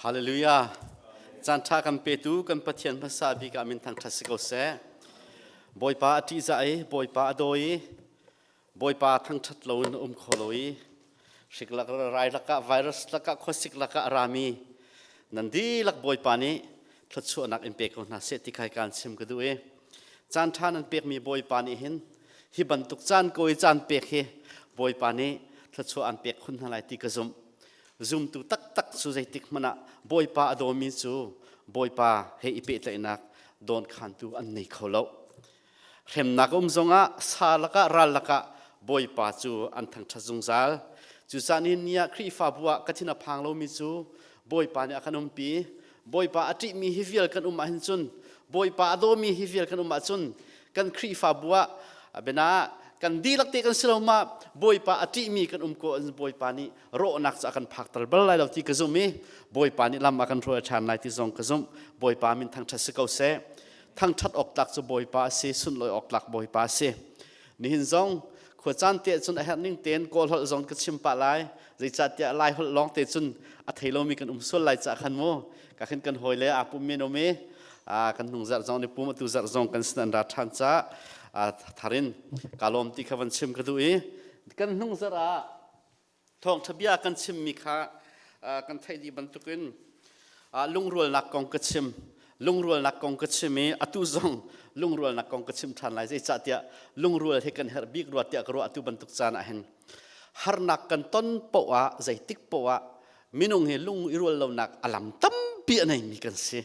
Hallelujah. Caan ṭha kan petu kan Pathian hmasa bik ah min thangṭhat si ko seh. Bawipa a ṭihzah i Bawipa a dawi i Bawipa thangṭhat loin a um kho lo i hrik lak rai lakah virus lakah khuasik lakah a rami nan dihlak Bawipa nih thluachuahnak in pe ko hna seh ti khai kaan chim ka duh i caan ṭha nan pekmi Bawipa nih hin hi bantuk caan ko i caan pek hi Bawipa nih thluachuah an pek khun hna lai ti ka zumh. Zumtu taktak cu zeitik hmanh ah Bawipa a dawmi cu Bawipa he i pehtlaihnak dawnkhantu an nei kho lo. Hremnak um zongah sa lakah ral lakah Bawipa cu an thangṭhat zungzal. Cucaah nihin ni ah Khrihfabu ah ka thin a phang lomi cu Bawipa nih a kan umpi. Bawipa a ṭihmi hi vial kan um ahhin cun Bawipa a dawmi hi vial kan um ahcun kan Khrihfabu ah bena kan dihlak te kan si lo ma Bawipa a ṭihmi kan um ko Bawipa nih rawhnak cu a kan phakter bal lai lo ti ka zumh i Bawipa nih lam a kan hruai ṭhan lai ti zong ka zumh. Bawipa min thangṭhat si ko seh. Thangṭhat awk tlak cu Bawipa a si, sunlawi awk tlak Bawipa a si. Nihin zong khuacaan te cun a herh ning tein Kawl holh zong ka chim pah lai. Zeicahtiah Lai holh lawng te cun a thei lomi kan um sual lai cah khan mu. Ka khin kan hawi le aa pum men um i kan hnung zarh zong ni pum atu zarh zong kan sin an ra ṭhan caah tharin ka lawm ti kha van chim ka duh i kan hnung zarh ah Thawngṭha bia kan chimmi kha kan theih dih bantukin lungrualnak kong ka chim. Lungrualnak kong ka chim i atu zong lungrualnak kong ka chim ṭhan lai. Zeicahtiah lungrual hi kan herh bik rua tiah ka ruah atu bantuk caan ah hin. Harnak kan ton paoh ah zeitik paoh ah minung hi lung i rual lonak a lam tampi a neimi kan si.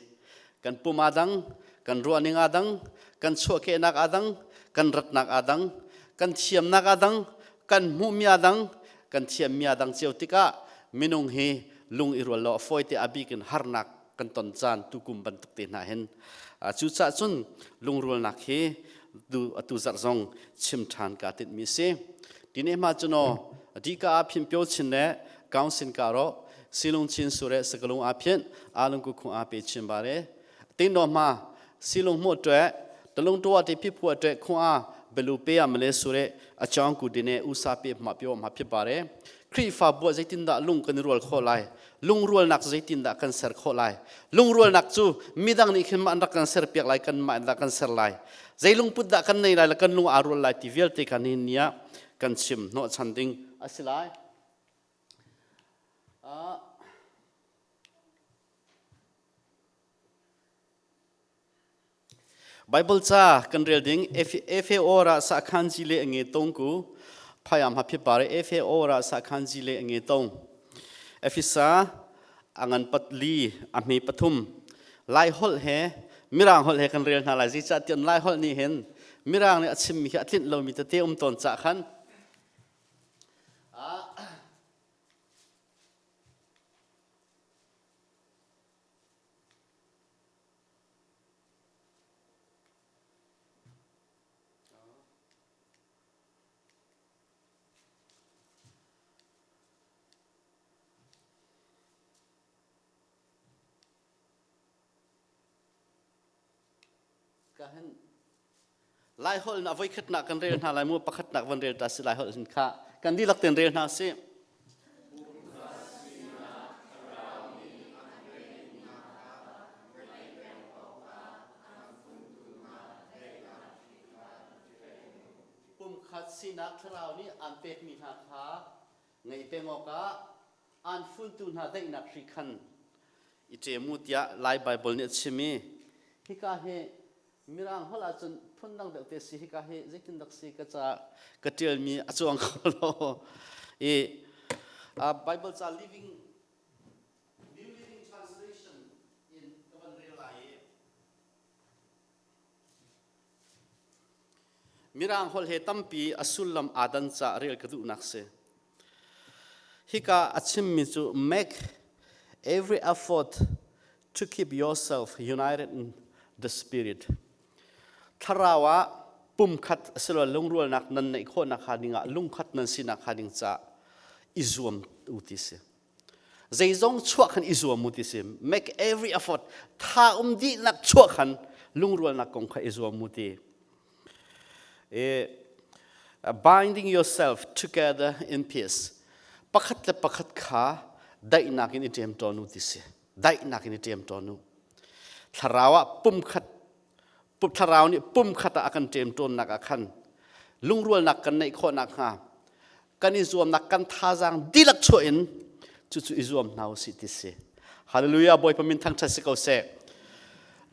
Kan pum aa dang, kan ruahning aa dang, kan chuahkehnak aa dang, kan ratnak aa dang, kan thiamnak aa dang, kan hmuhmi aa dang, kan thiammi aa dang cio tikah minung hi lung i rual lo a fawi te a bik in harnak kan ton caan tukum bantuk te hna hin cucaah cun lungrualnak hi atu zarh zong chim ṭhan kaa tinhmi si. Tine hma cu no dika a phin pyo chin le kaungsin ka ro silung chin sure sakalung a phian alung ku khung a pe chin bare tin do ma silung mo twe talung to ati phi phua twe khung a belu pe a male sure a chong ku dine usa pe ma pyo ma phi bare Khrihfa bu zeitindah lung kan i rual khawh lai lungrualnak zeitindah kan ser khawh lai lungrualnak cu midang nih khin mah an rak kan ser piak lai kan mah dah kan ser lai zei lungput dah kan nei lai le kan lung aa rual lai ti vialte kan hin ni ah kan chim hnawhchan ding a si lai Bible ca kan rel ding FAO ra sa khan ji le nge tong ku phayam ha phi pare FAO ra sa khan ji le nge tong Efisa angan patli a hme pathum lai holh he mirang holh he kan rel hna lai zica tian lai holh nih hin mirang nih a chimmi hi a tlinh lomi tete um tawn ca khan Laiholh in a voikhatnak kan rel hna lai mu pakhatnak van rel ta si Laiholh hin kha kan dihlak ten rel hna si. Pumkhat sinak thlarau nih aan pekmi hna kha ngei peng awkah aan funtu hna daihnak hri khan i ṭem u tiah Lai Baibal nih a chim i hika hi Mirang holh ahcun phundang deuh te si hika hi zeitindak si ka ca ka ṭialmi a cuang kho lo i Bible ca Living New Living Translation in ka van rel lai i Mirang holh he tampi a sullam aa dan ca rel ka duhnak si. Hika a chimmi cu make every effort to keep yourself united in the spirit. Thlarau ah pumkhat asilo lungrualnak nan neih khawhnak hnga dingah lungkhat nan sinak hnga ding caah i zuam u ti si. Zeizong chuah khan i zuam u ti si. Make every effort. Tha um dihnak chuah khan lungrualnak kong kha i zuam u ti. Binding yourself together in peace. Pakhat le pakhat kha daihnak in i ṭem tawn u ti si. Daihnak in i ṭem tawn u. Thlarau ah pumkhat thlarau nih pumkhat ah a kan ṭem tawnnak ah khan lungrualnak kan neih khawh nakhnga kan i zuamnak kan thazaang dihlak chuah in cucu i zuam hna usih ti si. Hallelujah. Bawipa min thangṭhat si ko seh.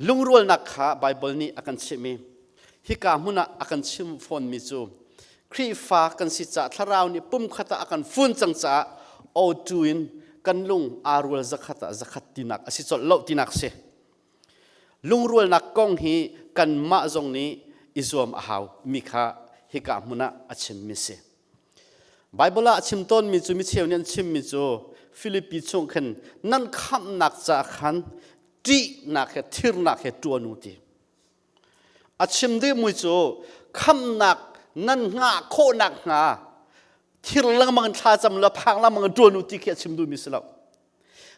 Lungrualnak kha Baibal nih a kan chimh i hika hmun ah a kan chim fawnmi cu Khrihfa kan si caah, thlarau nih pumkhat ah a kan fun cang caah otu in kan lung aa rual zakhat ah zakhat tinak a si colh lo tinak si. Lungrualnak kong hi kanmah zong nih i zuam a hau mi kha hika hmun ah a chimmi si. Baibal ah a chim tawnmi cu, mi cheu nih an chimmi cu, Filipi chung khan nan khamhnak caah khan ṭihnak he thirnak he ṭuan u ti. A chim dihmi cu khamhnak nan hngah khawh nakhnga thir lengmang in thlacam le phang lengmang in ṭuan u ti khi a chim duhmi si lo.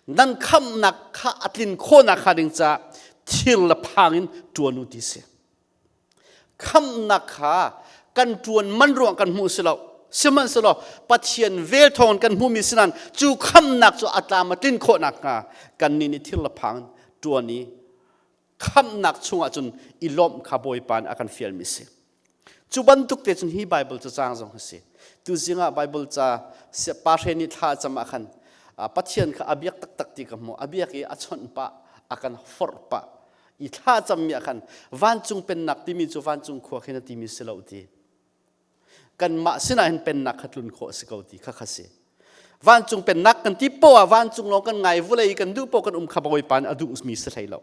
Nan khamhnak kha a tlin khawh nakhnga ding caah thir le phang in ṭuan u ti si. Khamhnak kha kan ṭuan man ruang kan hmuh si lo. Sihmanhsehlaw Pathian vel thawng kan hmuhmi si nain cu khamhnak cu a tlam a tlin khawh nakhnga kannih nih thir le phang in ṭuan i khamhnak chungah cun i lawmh kha Bawipa nih a kan fialmi si. Cu bantuk te cun hi Bible cacang zong hi si. Tuzing ah Bible ca pa hre nih thla a cam ah khan Pathian kha a biak taktak ti ka hmuh. A biak i a chawnh pah, a kan forh pah. I thla cammi ah khan vancung pennak timi cu vancung khua khin a timi si lo ti. Kanmah sinah hin pennak kha tlun khawh a si ko ti kha kha si. Vancung pennak kan ti poah vancung lawng kan ngai, vulei kan duh poah kan um kha Bawipa nih a duhmi si hlei lo.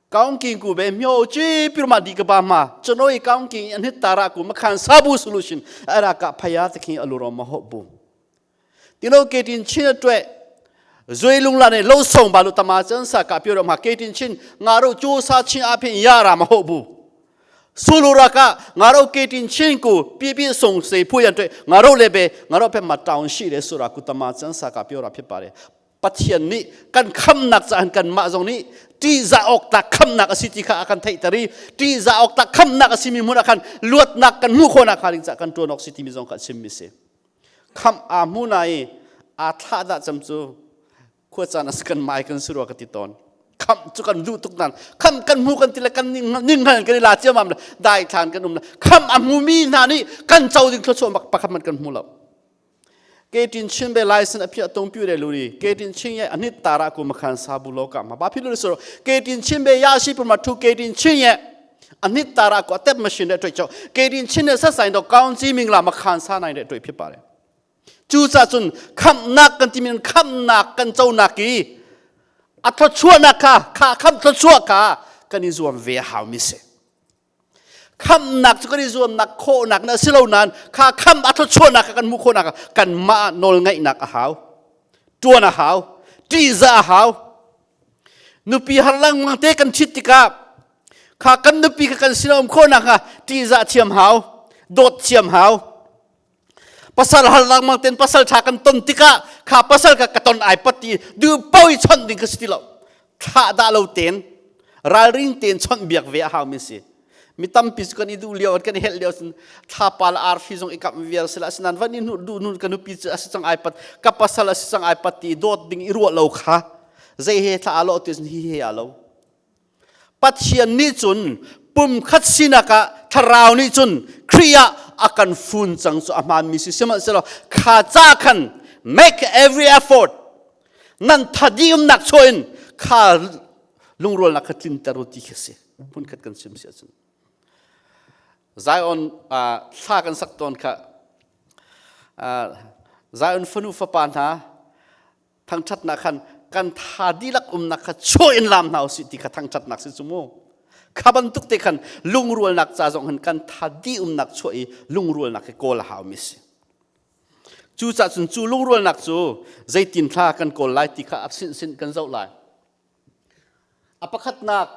Kaung king ku be myo chi pirma di ka ba ma chonoi kaung king an hit tara ku makhan sabu solution ara ka phaya te khi aluro ma ho bu tino ke tin chin atwe zui lung la ne lo song ba lu tama chan sa ka pyo ma ke tin chin nga ro chu sa chin a phin ya ra ma ho bu sulu ra ka nga ro ke tin chin ku pi pi song se phu yan twe nga ro le be nga ro phe ma town shi le su ra ku tama chan sa ka pyo ra phi pa re. Pathian nih kan khamnak caah kanmah zong nih ṭihzah awk tlak khamnak a si ti kha a kan theihter i ṭihzah awk tlak khamnak a simi hmun ah khan luatnak kan hmuh khawhnak hnga ding caah kan ṭuan awk si timi zong kha a chimmi si. Khamh aa hmu na i aa thlah dah cam cu khua caan a kan mai kan si rua ka ti tawn. Khamh cu kan duh tuk nan khamh kan hmu kan ti le kan ning hngal kan i la ciamam le daithlan kan um le khamh a hmumi hna nih kan co ding thluachuah bak pakhat hmanh kan hmu lo. Ke tin chin be license a phiah tong pi re luri ke tin chin ye anit tara ku makhan sabu lo ka ma ba phi luri so ke tin chin be ya shi puma thu ke tin chin ye anit tara ku atep machine re toi cho ke tin chin ne sa sain do kaun chi ming la makhan sa nai re toi phi pa re. Cu ca cun khamnak kan timin khamnak kan co nak i a thluachuahnak kha kha kham thluachuah kha kan i zuam ve hau mi si. Khamnak cu kan i zuamnak khawhnak na si lo nain kha kham a thluachuahnak kha kan hmuh khawhnak kanmah nawlngaihnak a hau, ṭuan a hau, ṭihzah a hau. Nupi har lengmang te kan ṭhit tikah kha kan nupi kha kan sinah um khawhnak hnga ṭihzah thiam hau, dawt thiam hau. Pasal har lengmang ten pasal ṭha kan ton tikah kha pasal kha ka ton ai pat ti duh paoh i chawnh ding kha si ti lo. Thlah dah lo ten, ralring tein chawnh biak ve a haumi si. Mi tampi cu kan i duh lio, kan i helh lio cun thlapa le arfi zong i kamh vial sila, asinain van i hnuh duh nun ka nupi cu a si cang ai pat, ka pasal a si cang ai pat ti dawt ding i ruah lo kha zei he thla aa lawh ti cun hi he aa lo. Pathian nih cun pumkhat sinak ah thlarau nih cun Khrih ah a kan fun cang cu a hmaanmi si. Sihmanhsehlaw kha ca khan make every effort, nan thadiumnak chuah in kha lungrualnak kha tlinter u ti khi si. Hmunkhat kan chim si ahcun Zion thla kan sak tawn kha, Zion fanu fapa hna thangṭhatnak khan kan tha dihlak umnak kha chuah in laam hna usih ti kha thangṭhatnak si cu mu. Kha bantuk te khan lungrualnak ca zong hin kan tha dih umnak chuah i lungrualnak hi kawl a haumi si. Cucaah cun cu lungrualnak cu zeitin thla kan kawl lai ti kha a sin sin kan zoh lai. A pakhatnak,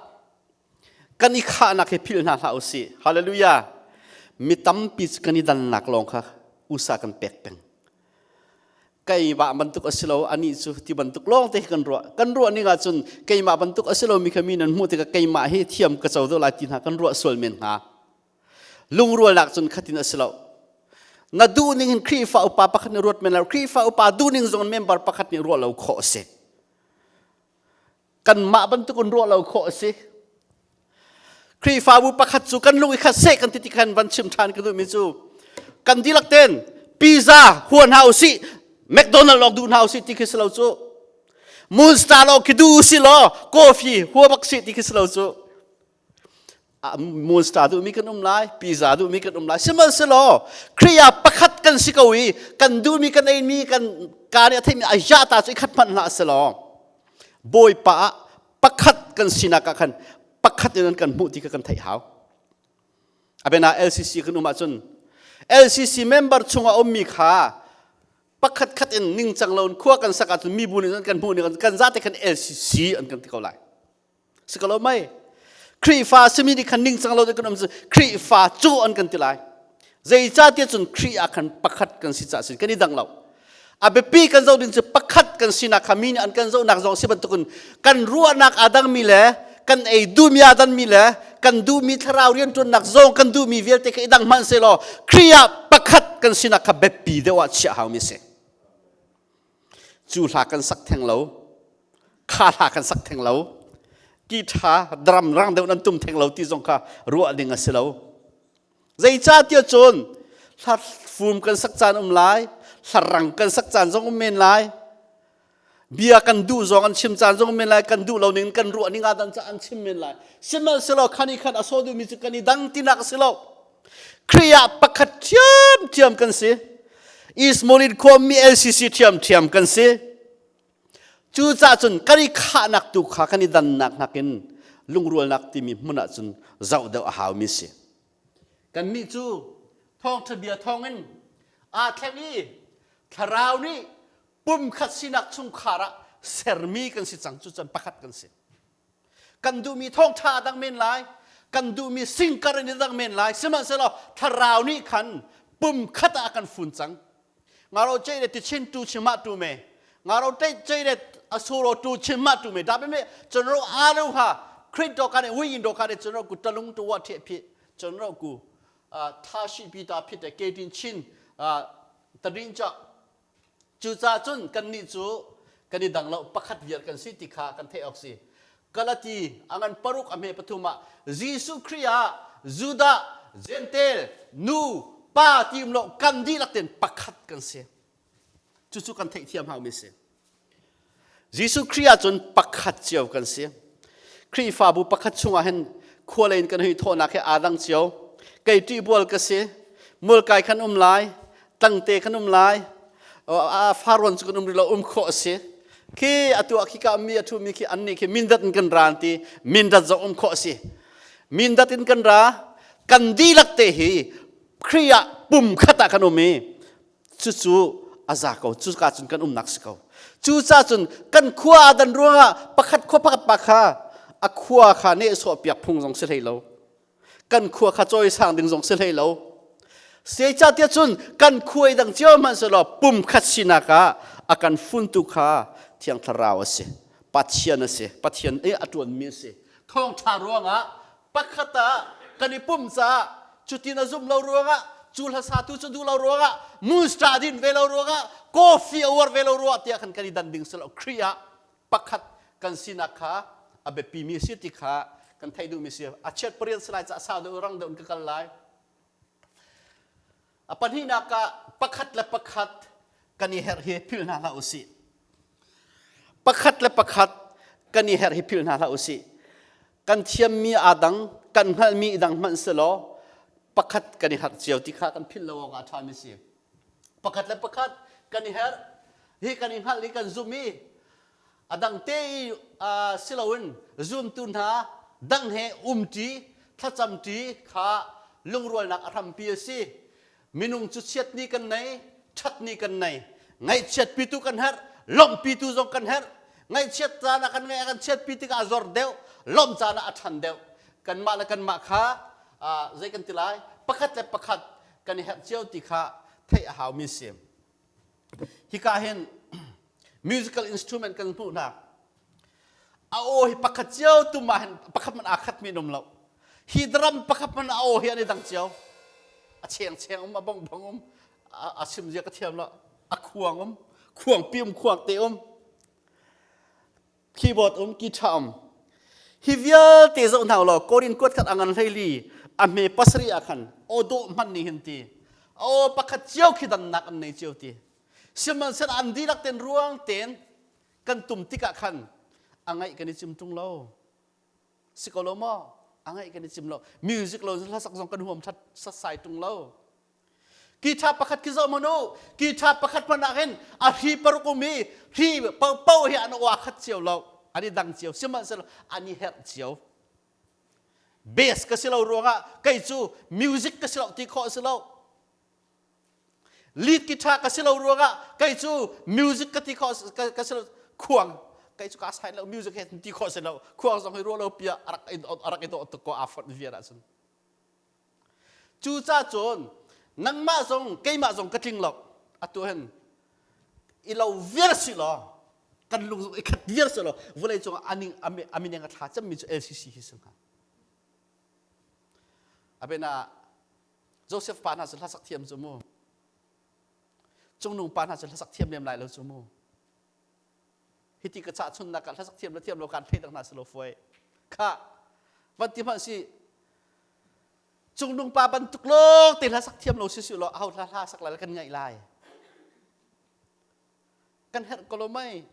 kan i khahnak hi philh hna hlah usih. Hallelujah. Mi tampi cu kan i dannak lawng kha usa kan pek peng. Keimah bantuk a si lo anih cu ti bantuk lawng te kan ruah. Kan ruah ning ahcun keimah bantuk a si lomi kha mi nan hmuh tikah keimah hi thiam ka co deuh lai ti hna kan ruah sual men hnga. Lungrualnak cun khatin a si lo. Na duh ning in Khrihfa upa pakhat nih ruat men lo, Khrihfa upa duh ning zong member pakhat nih ruah lo khawh a si. Kanmah bantuk in ruah lo khawh a si. Khrihfabu pakhat cu kan lung i khat seh kan ti ti khan van chim ṭhan ka duhmi cu kan dihlak ten pizza hua hna usih McDonald lawng duh hna usih ti khi si lo cu Moonstar lawng khi duh usih law coffee hua bak sih ti khi si lo cu Moonstar duhmi kan um lai pizza duhmi kan um lai sihmanhsehlaw Khrih ah pakhat kan si ko i kan duhmi kan eimi kan ka nih a theihmi a ya ta cu i khat hmanh hlah selaw Bawipa ah pakhat kan sinak ah khan pakhat in an kan hmuh ti kha kan theih hau. Abena LCC kan um ahcun LCC member chungah ummi kha pakhat khat in ningcang lo in khua kan sak ahcun mibu nih an kan hmuh ning kan zate khan LCC an kan ti ko lai. Si ko lo mei? Khrihfa simi nih khan ningcang lo kan um cu Khrihfa cu an kan ti lai. Zeicahtiah cun Khrih ah khan pakhat kan si caah sin kan i dang lo. A biapi kan zoh ding cu pakhat kan sinak kha mi nih an kan zohnak zong si bantukin kan ruahnak aa dangmi le kan ei duhmi aa danmi le kan duhmi thlarau rianṭuannak zong kan duhmi vialte kha i dang hmanh sehlaw Khrih ah pakhat kan sinak kha biapi deuh ah chiah haumi a si. Cu hla kan sak theng lo, kha hla kan sak theng lo, guitar drum rang deuh nan tum theng lo ti zong kha ruah ding a si lo. Zeicahtiah cun hla fum kan sak caan um lai, hla rang kan sak caan zong um men lai, bia kan duh zong an chim caan zong um men lai, kan duh lo ning kan ruah ning ah dan ca an chim men lai. Sihmanhsehlaw khan i khan a sawh duhmi cu kan i dang tinak a si lo. Khrih ah pakhat ṭhiamṭhiam kan si. East Moline khuami LCC ṭhiamṭhiam kan si. Cucaah cun kan i khahnak tu kha kan i dannak nakin lungrualnak timi hmun ah cun zoh deuh a haumi si. Kannih cu thawngṭha bia thawngin aa thleng i thlarau nih pumkhat sinak chungkhar ah sermi kan si cang cu cun pakhat kan si. Kan duhmi thawngṭha a dang men lai, kan duhmi singkar in a dang men lai, sihmanhsehlaw thlarau nih khan pumkhat ah a kan fun cang. Ngaro chei le tichin tu chima tu me ngaro te chei le asuro tu chima tu me da me chonro alu ha khrit do ka ne wi in do ka ne chonro ku talung tu wa the phi chonro ku tha shi pi ta phit ke tin chin tarin cha cu ca cun kan nih cu kan i dang lo pakhat viar kan si ti kha kan theih awk si Galati angan paruk a hme pathum ah Jesuh Khrih ah Judah Gentile nu pa ti um lo kan dihlak ten pakhat kan si cucu kan theihthiam haumi si Jesuh Khrih ah cun pakhat cio kan si Khrihfabu pakhat chungah hin khua in kan hei thawhnak he aa dang cio kei ṭihbual ka si mulkai kan um lai tangte kan um lai faron cu kan um rih lo um khawh a si khi atu ah khika mi a ṭhumi khi annih khi mindat in kan ra an ti mindat zong um khawh a si mindat in kan ra kan dihlak te hi Khrih ah pum khat ah kan um i cucu a za ko cuka cun kan umnak si ko cucaah cun kan khua aa dan ruangah pakhat khua pakhat pa kha a khua kha nehsawh piak phung zong si hlei lo kan khua kha cawisang ding zong si hlei lo zeicahtiah cun kan khua i dang cio hmanhsehlaw pumkhat sinak ah a kan funtu kha thiang thlarau a si pathian a si pathian i a ṭuanmi a si thawngṭha ruangah pakhat ah kan i pum caah cutin a zumh lo ruangah cu hlasatu cu duh lo ruangah musta din ve lo ruangah coffee a uar ve lo ruangah tiah khan kan i dan ding si lo Khrih ah pakhat kan sinak kha a biapimi a si ti kha kan theih duhmi si a chiat parian si lai caah sau deuh rang deuh in ka kal lai a pahnihnak ah pakhat le pakhat kan i herh hi philh hna hlah usih pakhat le pakhat kan i herh hi philh hna hlah usih kan thiammi aa dang kan hngalhmi i dang hmanh selaw pakhat kan i harh cio ti kha kan philh lo awk ah a ṭhami si pakhat le pakhat kan i herh hi kan i hngalh i kan zum i a dang te i si loin zumtu hna dang he umṭi thlacamṭi kha lungrualnak a hrampi a si minung cu chiatni kan nei ṭhatni kan nei ngaihchiatpitu kan herh lawmhpitu zong kan herh ngaihchiat caan ah kan ngaih a kan chiatpi tikah a zor deuh lawmh caan ah a ṭhan deuh kanmah le kanmah kha zei kan ti lai pakhat le pakhat kan i herh cio ti kha theih a haumi si. Hika hin musical instrument kan hmuh hna. A aw hi pakhat cio tum ah hin pakhat man aa khat mi an um lo. Hi drum pakhat man a aw hi an i dang cio. A cheng cheng um, a bong bong um, a sim zia ka thiam lo. A khuang um, khuang pi um, khuang te um. Keyboard um, guitar um. Hi vialte zoh hna law Korin kuat khat angan hleili a hme pasari ah khan aw dawh hman nih hin ti. Aw pakhat cio khi dannak an nei cio ti. Sihmanhsehlaw an dihlak ten ruang ten kan tum tikah khan a ngaih kan i cim ṭung lo. Si ko lo maw? A ngaih kan i cim lo. Music lo hlasak zong kan huam ṭhat satsai ṭung lo. Guitar pakhat khi zoh hmanh u. Guitar pakhat hmanh ah hin a hri paruk um i hri paohpaoh hi an aw khat cio lo. An i dang cio. Sihmanhsehlaw an i herh cio. Bass ka si lo ruangah kei cu music ka si lo ti khawh si lo. Lead guitar ka si lo ruangah kei cu music ka ti khawh ka si lo. Khuang kei cu ka sai lo music he ti khawh si lo. Khuang zong hi ruah lo pia a rak a rak i dawh tuk ko aa fonh viar ahcun. Cucacun nangmah zong keimah zong ka tling lo. Atu hin i lo viar si law kan lung zong i khat viar si law vawlei cung aning amineng a thla cemmi cu LCC hi si hnga. Abena Joseph pa hna cu hlasak thiam cu mu. Cungnung pa hna cu hlasak thiam lem lai lo cu mu. Hiti ka chahchunnak ah hlasak thiam le thiam lo kan thei dang hna si lo fuai. Kha van ti hmanh si cungnung pa bantuk lawng te hla sak thiam lo si si law aho hla hla sak lai kan ngaih lai. Kan herh ko lo mei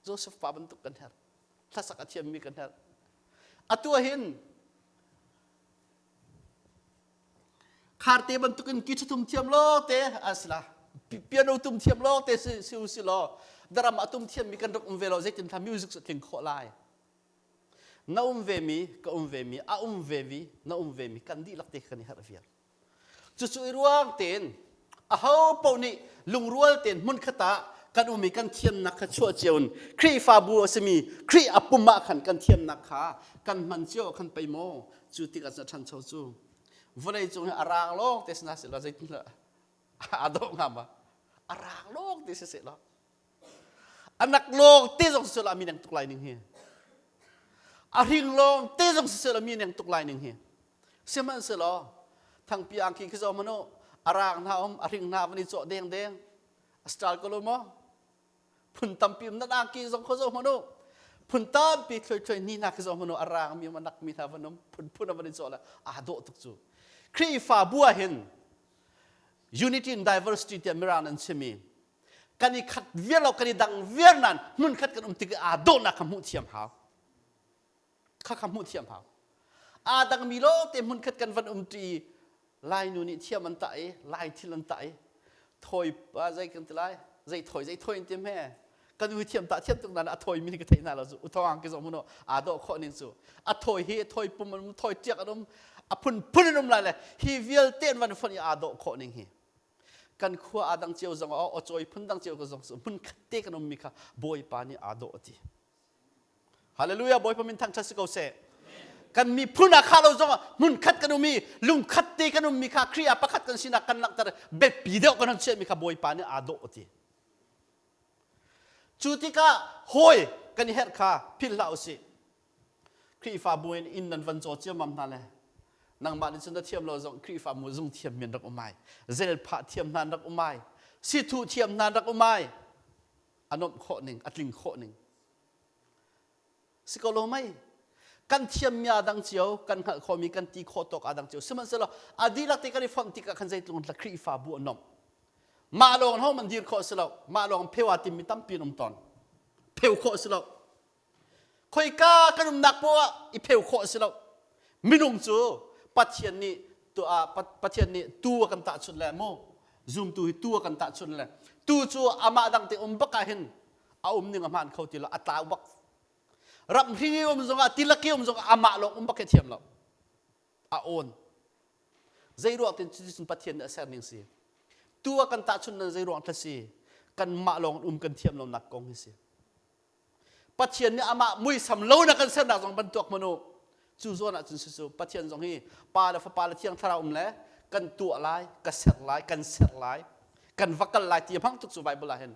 Joseph pa bantuk kan herh. Hlasak a thiammi kan herh. Atu hin Kharte bantukin ki tum thiam lo te asila piano tum thiam lo te si si si law daram a tum thiam mi kan rak um ve lo zeitin tha music cu tling khawh lai na um ve mi ka um ve mi a um ve mi na um ve mi kan dihlak te kan i harh vial cucu i ruang tein aho paoh nih lungrual tein hmun khat ah kan um i kan thiamnak kha chuah cio in Khrihfabu a simi Khrih a pum ah khan kan thiamnak kha kan hman cio khan pei maw cu tikah cun a ṭhancho cu vawlei cung hi a raang lawng te sina seh law zeitin a dawh hnga ma a raang lawng te si seh law a nak lawng te zong si seh law a mineng tuk lai ning hi a hring lawng te zong si seh law mineng tuk lai ning hi sihmanhsehlaw thangpi angki khi zo manu a raang hna um a hring hna van i cawh deng deng a style ko lo maw phun tampi um nan angki zong kho zo hmanu phun tampi thloi thloi ni hna khi zo hmanu a raang mi um a nak mi hna van um phun phun a van i cawh le aa dawh tuk cu Khrihfa bu ah hin unity and diversity tiah mirang an chim i kan i khat viar lo kan i dang viar nan hmun khat kan um tik aa dawhnak kha hmuh thiam hau kha kha hmuh thiam hau aa dangmi lawngte hmun khat kan van um ṭi lai nu nih thiam an tah i lai thil an tah i thawi zei kan ti lai zei thawi zei thawi an ti hme kan u thiam tah thiam tuk na a thawi mi ka theih hna lo cu uthawang ki zong hmuno aa dawh khawh ning cu a thawi hi thawi pum an um thawi tiak an um a phun phun an um lai le hi vialte an van fon i aa dawh khawh ning hi kan khua aa dang cio zong aw cawi phun dang cio ka zong hmun khat te kan um mi kha bawipa nih aa dawh ti Hallelujah Bawipa min thangṭhat si ko seh. Kan miphun ah kha lo zong ah hmun khat kan um i lungkhat te kan ummi kha Khrih ah pakhat kan sinak kan langhter biapi deuh kan hon chiahmi kha Bawipa nih aa dawh ti. Cu tikah hawi kan i herh kha philh hlah usih. Khrihfabu in inn nan van caw ciammam hna le nangmah nih cun na thiam lo zong Khrihfabu zung thiam mi an rak um ai. Zelphah thiam hna an rak um ai. Sithu thiam hna an rak um ai. A nuamh khawh ning, a tling khawh ning. Si ko lo mei? Kan thiammi aa dang cio, kan hngalh khawhmi, kan ti khawh tawk aa dang cio. Sihmanhsehlaw a dihlak te kan i fonh tikah khan zeitluk in Khrihfabu a nuamh. Mah lawng ho man dir khawh si lo. Mah lawng pheu aa timmi tampi an um tawn. Pheu khawh si lo. Khoika kan umnak poah ah i pheu khawh si lo. Minung cu Pathian nih tu Pathian nih tu a kan tahchunh le mu zumtu hi tu a kan tahchunh le tu cu amah dang te um bak ah hin a um ning a hmaan kho ti lo a tlau bak ram hring i um zongah tilaki um zongah amah lawng um bak hi thiam lo a awn zei ruang tin cuticun Pathian nih a ser ning si tu a kan tahchunh nan zei ruang thla si kanmah lawng um kan thiam lo nak kong hi si Pathian nih amah muisam lo na kan sernak zong ban tuak hmanh u. Cu zawn ah cun cu Pathian zong hi Pa le Fapa le Thiang Thlarau um le kan tuah lai, ka ser lai, kan ser lai, kan va kal lai ti hmang tuk cu Bible ah hin.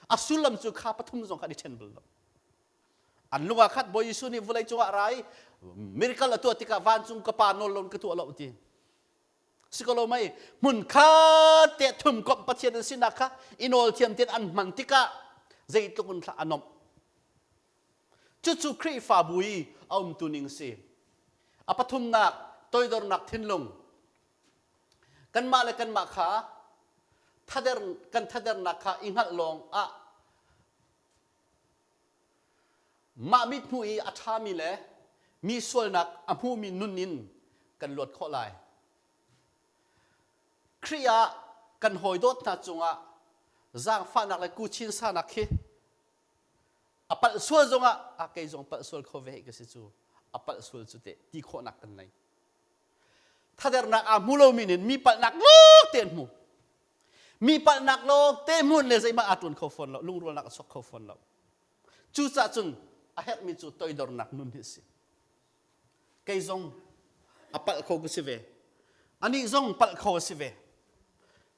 A sullam cu kha pathum zong kha an i ṭhen bal lo. An lung ah khat Bawi Jesuh nih vawlei cungah ra i miracle a tuah tikah vancung ka Pa nawl lo in ka tuah lo ti. Si ko lo mei hmun khat te thum komh Pathian an sinak kha i nawl thiam tein an hman tikah zeitluk in thla a nomh. Cucu Khrihfabu i a umtu ning si. A pathumnak toidornak thinlung. Kanmah le kanmah kha thader kan thadernak kha i hngalh lawng ah mah mithmuh i a ṭhami le mi sualnak a hmumi nun in kan luat khawh lai. Khrih ah kan hawi dawt hna cungah zaangfahnak le kuchin sanak khi a palh sual zongah a kei zong palh sual kho ve ka si cu a palh sual cu teh ti khawhnak kan nei. Thadernak aa hmu lomi nih mi palhnak lawng te an hmu. Mi palhnak lawng te hmun le zeihmah aa ṭuan kho fawn lo, lungrualnak a sok kho fawn lo. Cucaah cun a herhmi cu toidornak nun hi a si. Kei zong a palh kho ka si ve. Anih zong palh kho a si ve.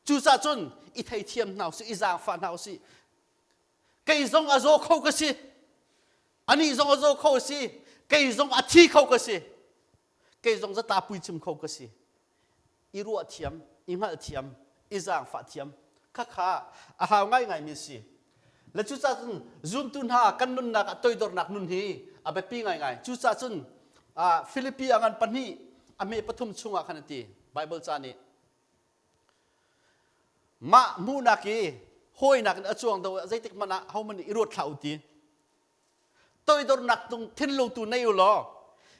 Cucaah cun i theithiam hna usih, i zaangfah hna usih. Kei zong a zaw kho ka si. Anih zong a zaw kho a si. Kei zong a thi kho ka si. Kei zong zatla puicim kho ka si. I ruah thiam, i hngalh thiam, i zaangfah thiam khakha a hau ngaingaimi a si. Le cucaah cun zumtu hna kan nunnak ah toidornak nun hi a biapi ngaingai. Cucaah cun Filipi a ngan pahnih a hme pathum chungah khan a ti Bible ca nih mah hmuhnak i hawinak in a cuang do zeitik hmanh ah hohmanh nih i ruat hlah u ti toidornak tung thinlung tu nei u law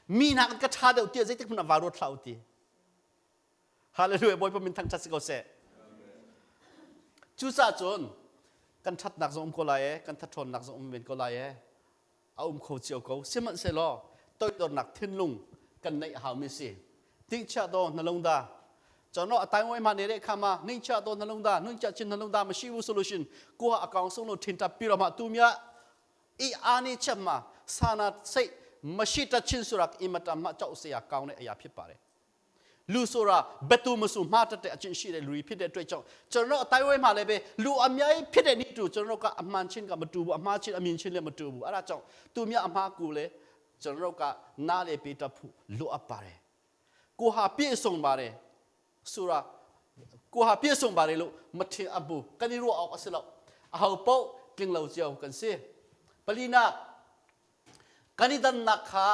mi nakin ka ṭha deuh tiah zeitik hmanh ah vaa ruat hlah u ti Hallelujah Bawipa min thangṭhat si ko seh. Cucaah cun kan ṭhatnak zong um ko lai e, kan thatṭhawnnak zong um men ko lai e, a um kho cio ko. Sihmanhsehlaw toidornak thinlung kan neih a haumi si. Tingchia do na lung da. Chono a tai ngoi ma ne re khama ning chia do na lung da, nung chia chin na lung da ma shi wu solution ko a kaung sung lo thin ta pi ro ma tu mia i ani chem ma sana sei mashi ta chin surak imata ma chau se ya kaung ne aya phit pare. လူဆိုတာဘယ်သူမဆိုမှားတတ်တဲ့အကျင့်ရှိတယ်လူကြီးဖြစ်တဲ့အတွက်ကြောင့်ကျွန်တော်တို့အတိုင်းဝဲမှာလည်းပဲလူအများကြီးဖြစ်တဲ့နေ့တူကျွန်တော်တို့ကအမှန်ချင်းကမတူဘူးအမှားချင်းအမြင်ချင်းလည်းမတူဘူးအဲ့ဒါကြောင့်သူများအမှားကူလည်းကျွန်တော်တို့ကနားလေပေးတတ်ဖို့လိုအပ်ပါတယ်ကိုဟာပြည့်စုံပါတယ်ဆိုတာကိုဟာပြည့်စုံပါတယ်လို့မထင်အပ်ဘူးကန်ဒီရောအောင်အစလောက်အဟောပုတ်ကင်းလောက်ကြောကန်စီပလီနာကန်ဒီဒန်နခါ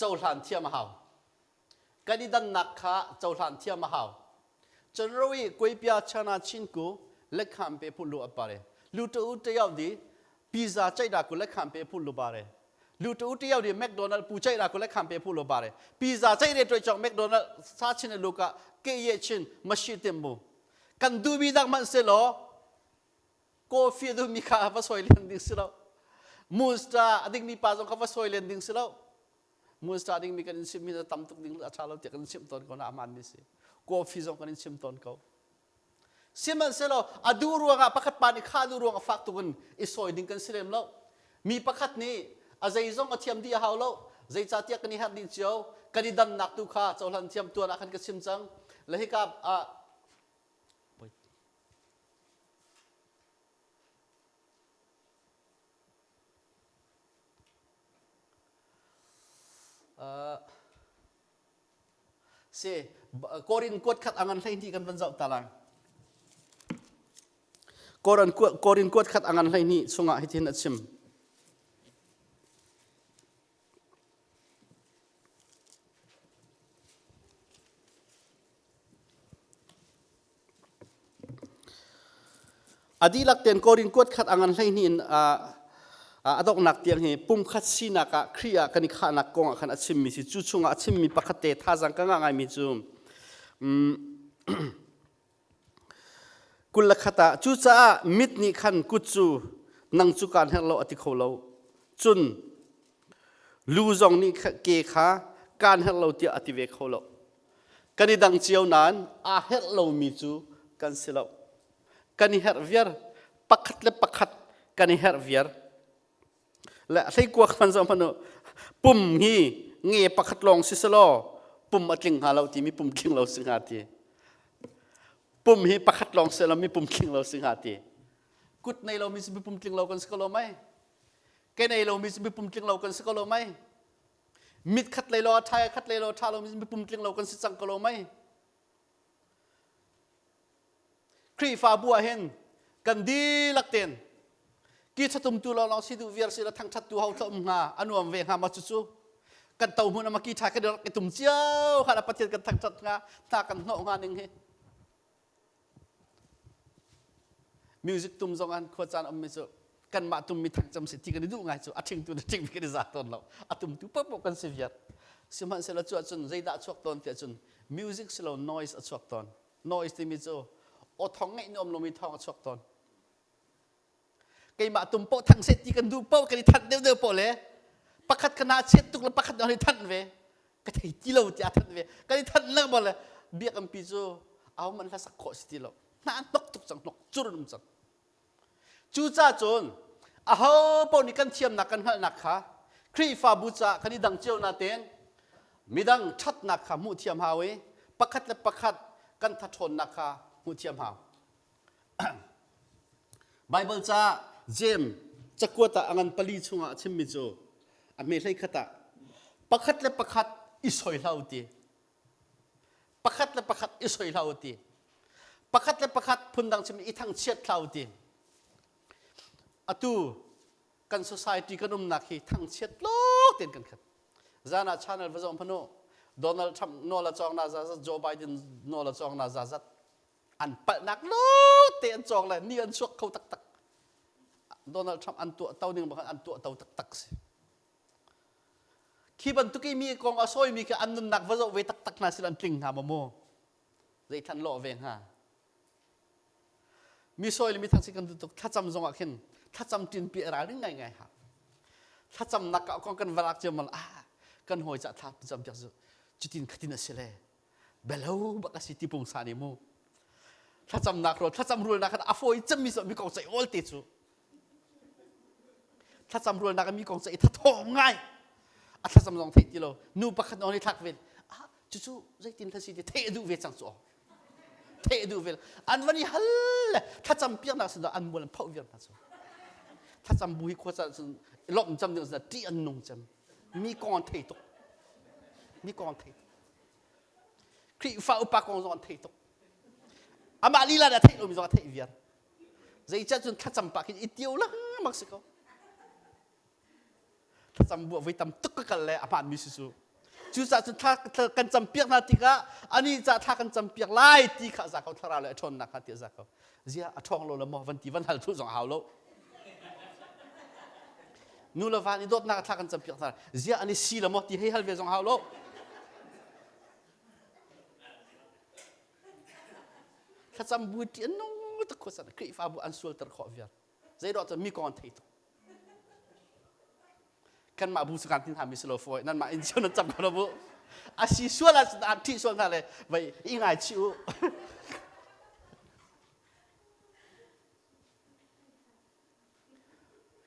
ကျော်လှန်thiam hau Kan i dannak kha cohlan thiam a hau. Cun kuaipia chana chin ku lekham pe phu lu apare. Lu tu u te yau di pizza chai da ku lekham pe phu lu bare. Lu tu u te yau di McDonald pu chai da ku lekham pe phu lu bare. Pizza chai re toi chong McDonald sa chin lu ka ke ye chin mashi tem bu. Kan du bi dak man se lo coffee du mi kha va soi len ding si lo. Monster ading mi pa zong kha va soi len ding si lo. Monster dingmi kan in chimmi tam tuk ding a ṭha lo tiah kan in chimh tawn ko na a hmaanmi si. Coffee zong kan in chim tawn ko. Sihmanhsehlaw a duh ruangah pakhat pa nih kha duh ruang a fak tuk in i sawi ding kan si lem lo. Mi pakhat nih a zeizong a thiam dih a hau lo. Zeicahtiah kan i herh dih cio. Kan i dannak tu kha cohlan thiam tuan ah khan ka chim cang. Le hika ah Si Korin kuat khat angan 12 kan van zoh ta lai. Korin Korin kuat khat angan 12 chungah hitin a chim. A dihlak tein Korin kuat khat a ngan 12 in a donghnak tiang hi pumkhat sinak ah Khrih ah kan i khahnak kong ah khan a chimmi si. Cu chungah a chimmi pakhat te thazaang ka ngah ngaimi cu 21 ah cucaah mit nih khan kut cu nang cu kaan herh lo a ti kho lo. Cun lu zong nih ke kha kaan herh lo tiah a ti ve kho lo. Kan i dang cio nain aa herh lomi cu kan si lo. Kan i herh viar. Pakhat le pakhat kan i herh viar. Le hleikuak hman zoh hmanh u. Pum hi nge pakhat lawng si selaw pum a tling hnga lo timi pum tling lo si hnga ti. Pum hi pakhat lawng si lo mi pum tling lo si hnga ti. Kut nei lomi si pum tling lo kan si ko lo mei. Ke nei lomi si pum tling lo kan si ko lo mei. Mit khat lei law a ṭha khat lei law ṭha lo mi pum tling lo kan si cang ko lo mei. Khrihfabu ah hin kan dihlak ten. Ki thatum tu lawng si duh viar si la thangthat tu ho thla um hnga a nuam ve hnga ma cu cu kan to hmun ama ki tha kan rak i tum cio kha la Pathian kan thangthat hnga hna kan hnawh hnga ning hi music tum zong an khua caan um mi cu kanmah tum mi thang cam si ti kan i duh ngai cu a ṭhing tu na ṭhing mi kan i za tawn lo a tum tu paoh kan si viar sihmanhsehlaw cu ahcun zeidah chuak tawn tiah cun music si lo noise a chuak tawn noise timi cu aw thong ngaih nuam lomi thawng a chuak tawn keimah tum poh thang seh ti kan duh poh kan i thanh deuh deuh poh le pakhat kana chiat tuk le pakhat na i thanh ve ka thei ti lo tiah thanh ve kan i thanh lengmang le biakampi cu aho man hlasak khawh si ti lo hna hnok tuk cang hnok cur um cang Cucaah cun aho paoh nih kan thiamnak kan hngalhnak kha Khrihfabu caah kan i dang cio natein midang ṭhatnak kha hmuh thiam hau i pakhat le pakhat kan thathawnnak kha hmuh thiam hau. Baibal ca Jeim cakuat ah a ngan pali chungah a chimmi cu a hme hlei khat ah pakhat le pakhat i soi hlah u ti pakhat le pakhat i soi hlah u ti pakhat le pakhat phundang chim i thangchiat hlah u ti atu kan society kan umnak hi thangchiat lawng tein kan khat zan ah channel va zoh hmanu Donald Trump nawl a cawng na zazat Joe Biden nawl a cawng na zazat an palhnak lawng te an cawng le ni an chuak kho taktak Donald Trump an tuah to ning bang an tuah to taktak si Khi bantuk i mi kong a sawimi khi an nunnak va zoh ve taktak hna sila an tling hnga maw mu? Zeithlan lawh ve hnga? Mi sawi le mi thangsi kan duh tuk thlacam zong ah khin thlacam ṭinpi a ralring ngaingai ha. Thlacamnak ah kong kan va lak cio mal ah kan hawi cah thla cam piak cu cutin khatin a si le belo bak a si ti pungsa nih mu. Thlacamnak rawl thlacam rulnak khan a fawi cemmi mi kong ceih awl te cu Thlacam rualnak mi kong ceih thathawng ngai. A thlacam zong theih ti lo. Nu pakhat nawn i thlak ve. Ah, cucu zeitin hla si ti theih a duh ve cang cu. Theih a duh ve. An van i hal le thlacam piaknak sin an mual an phoh viar hna cu. Thlacam bu hi khua caan cun lawmh cam ding sin ṭih an nung cem. Mi kong an thei tuk. Mi kong an thei tuk. Khrihfa upa kong zong an thei tuk. Amah lila dah theih lomi zong a theih viar. Zeicah cun thlacam pah khin i tio lengmang si ko. Thlacam buah voi tam tuk ka kal le a hmaanmi si cu. Cucaah cun thla kan campiak hna tikah ani ca thla kan campiak lai ti kha za ko thlarau le a ṭhawnnak kha ti a za ko. Zia a ṭhawng lo le maw van ti van hal thu zong a hau lo. Nu le va nih dawtnak thla kan campiak hna. Zia an i si le maw ti hei hal ve zong hau lo. Thlacam bu ṭih an nung tuk khuasan Khrihfabu an sualter khawh viar. Zeidah cu mi kong an thei tuk. Kanmah bu cu kan tin hna mi si lo fawi. Nanmah inn cio nan cam ko lo bu. A si sual ah an ṭih sual hna le vai i ngai chih u.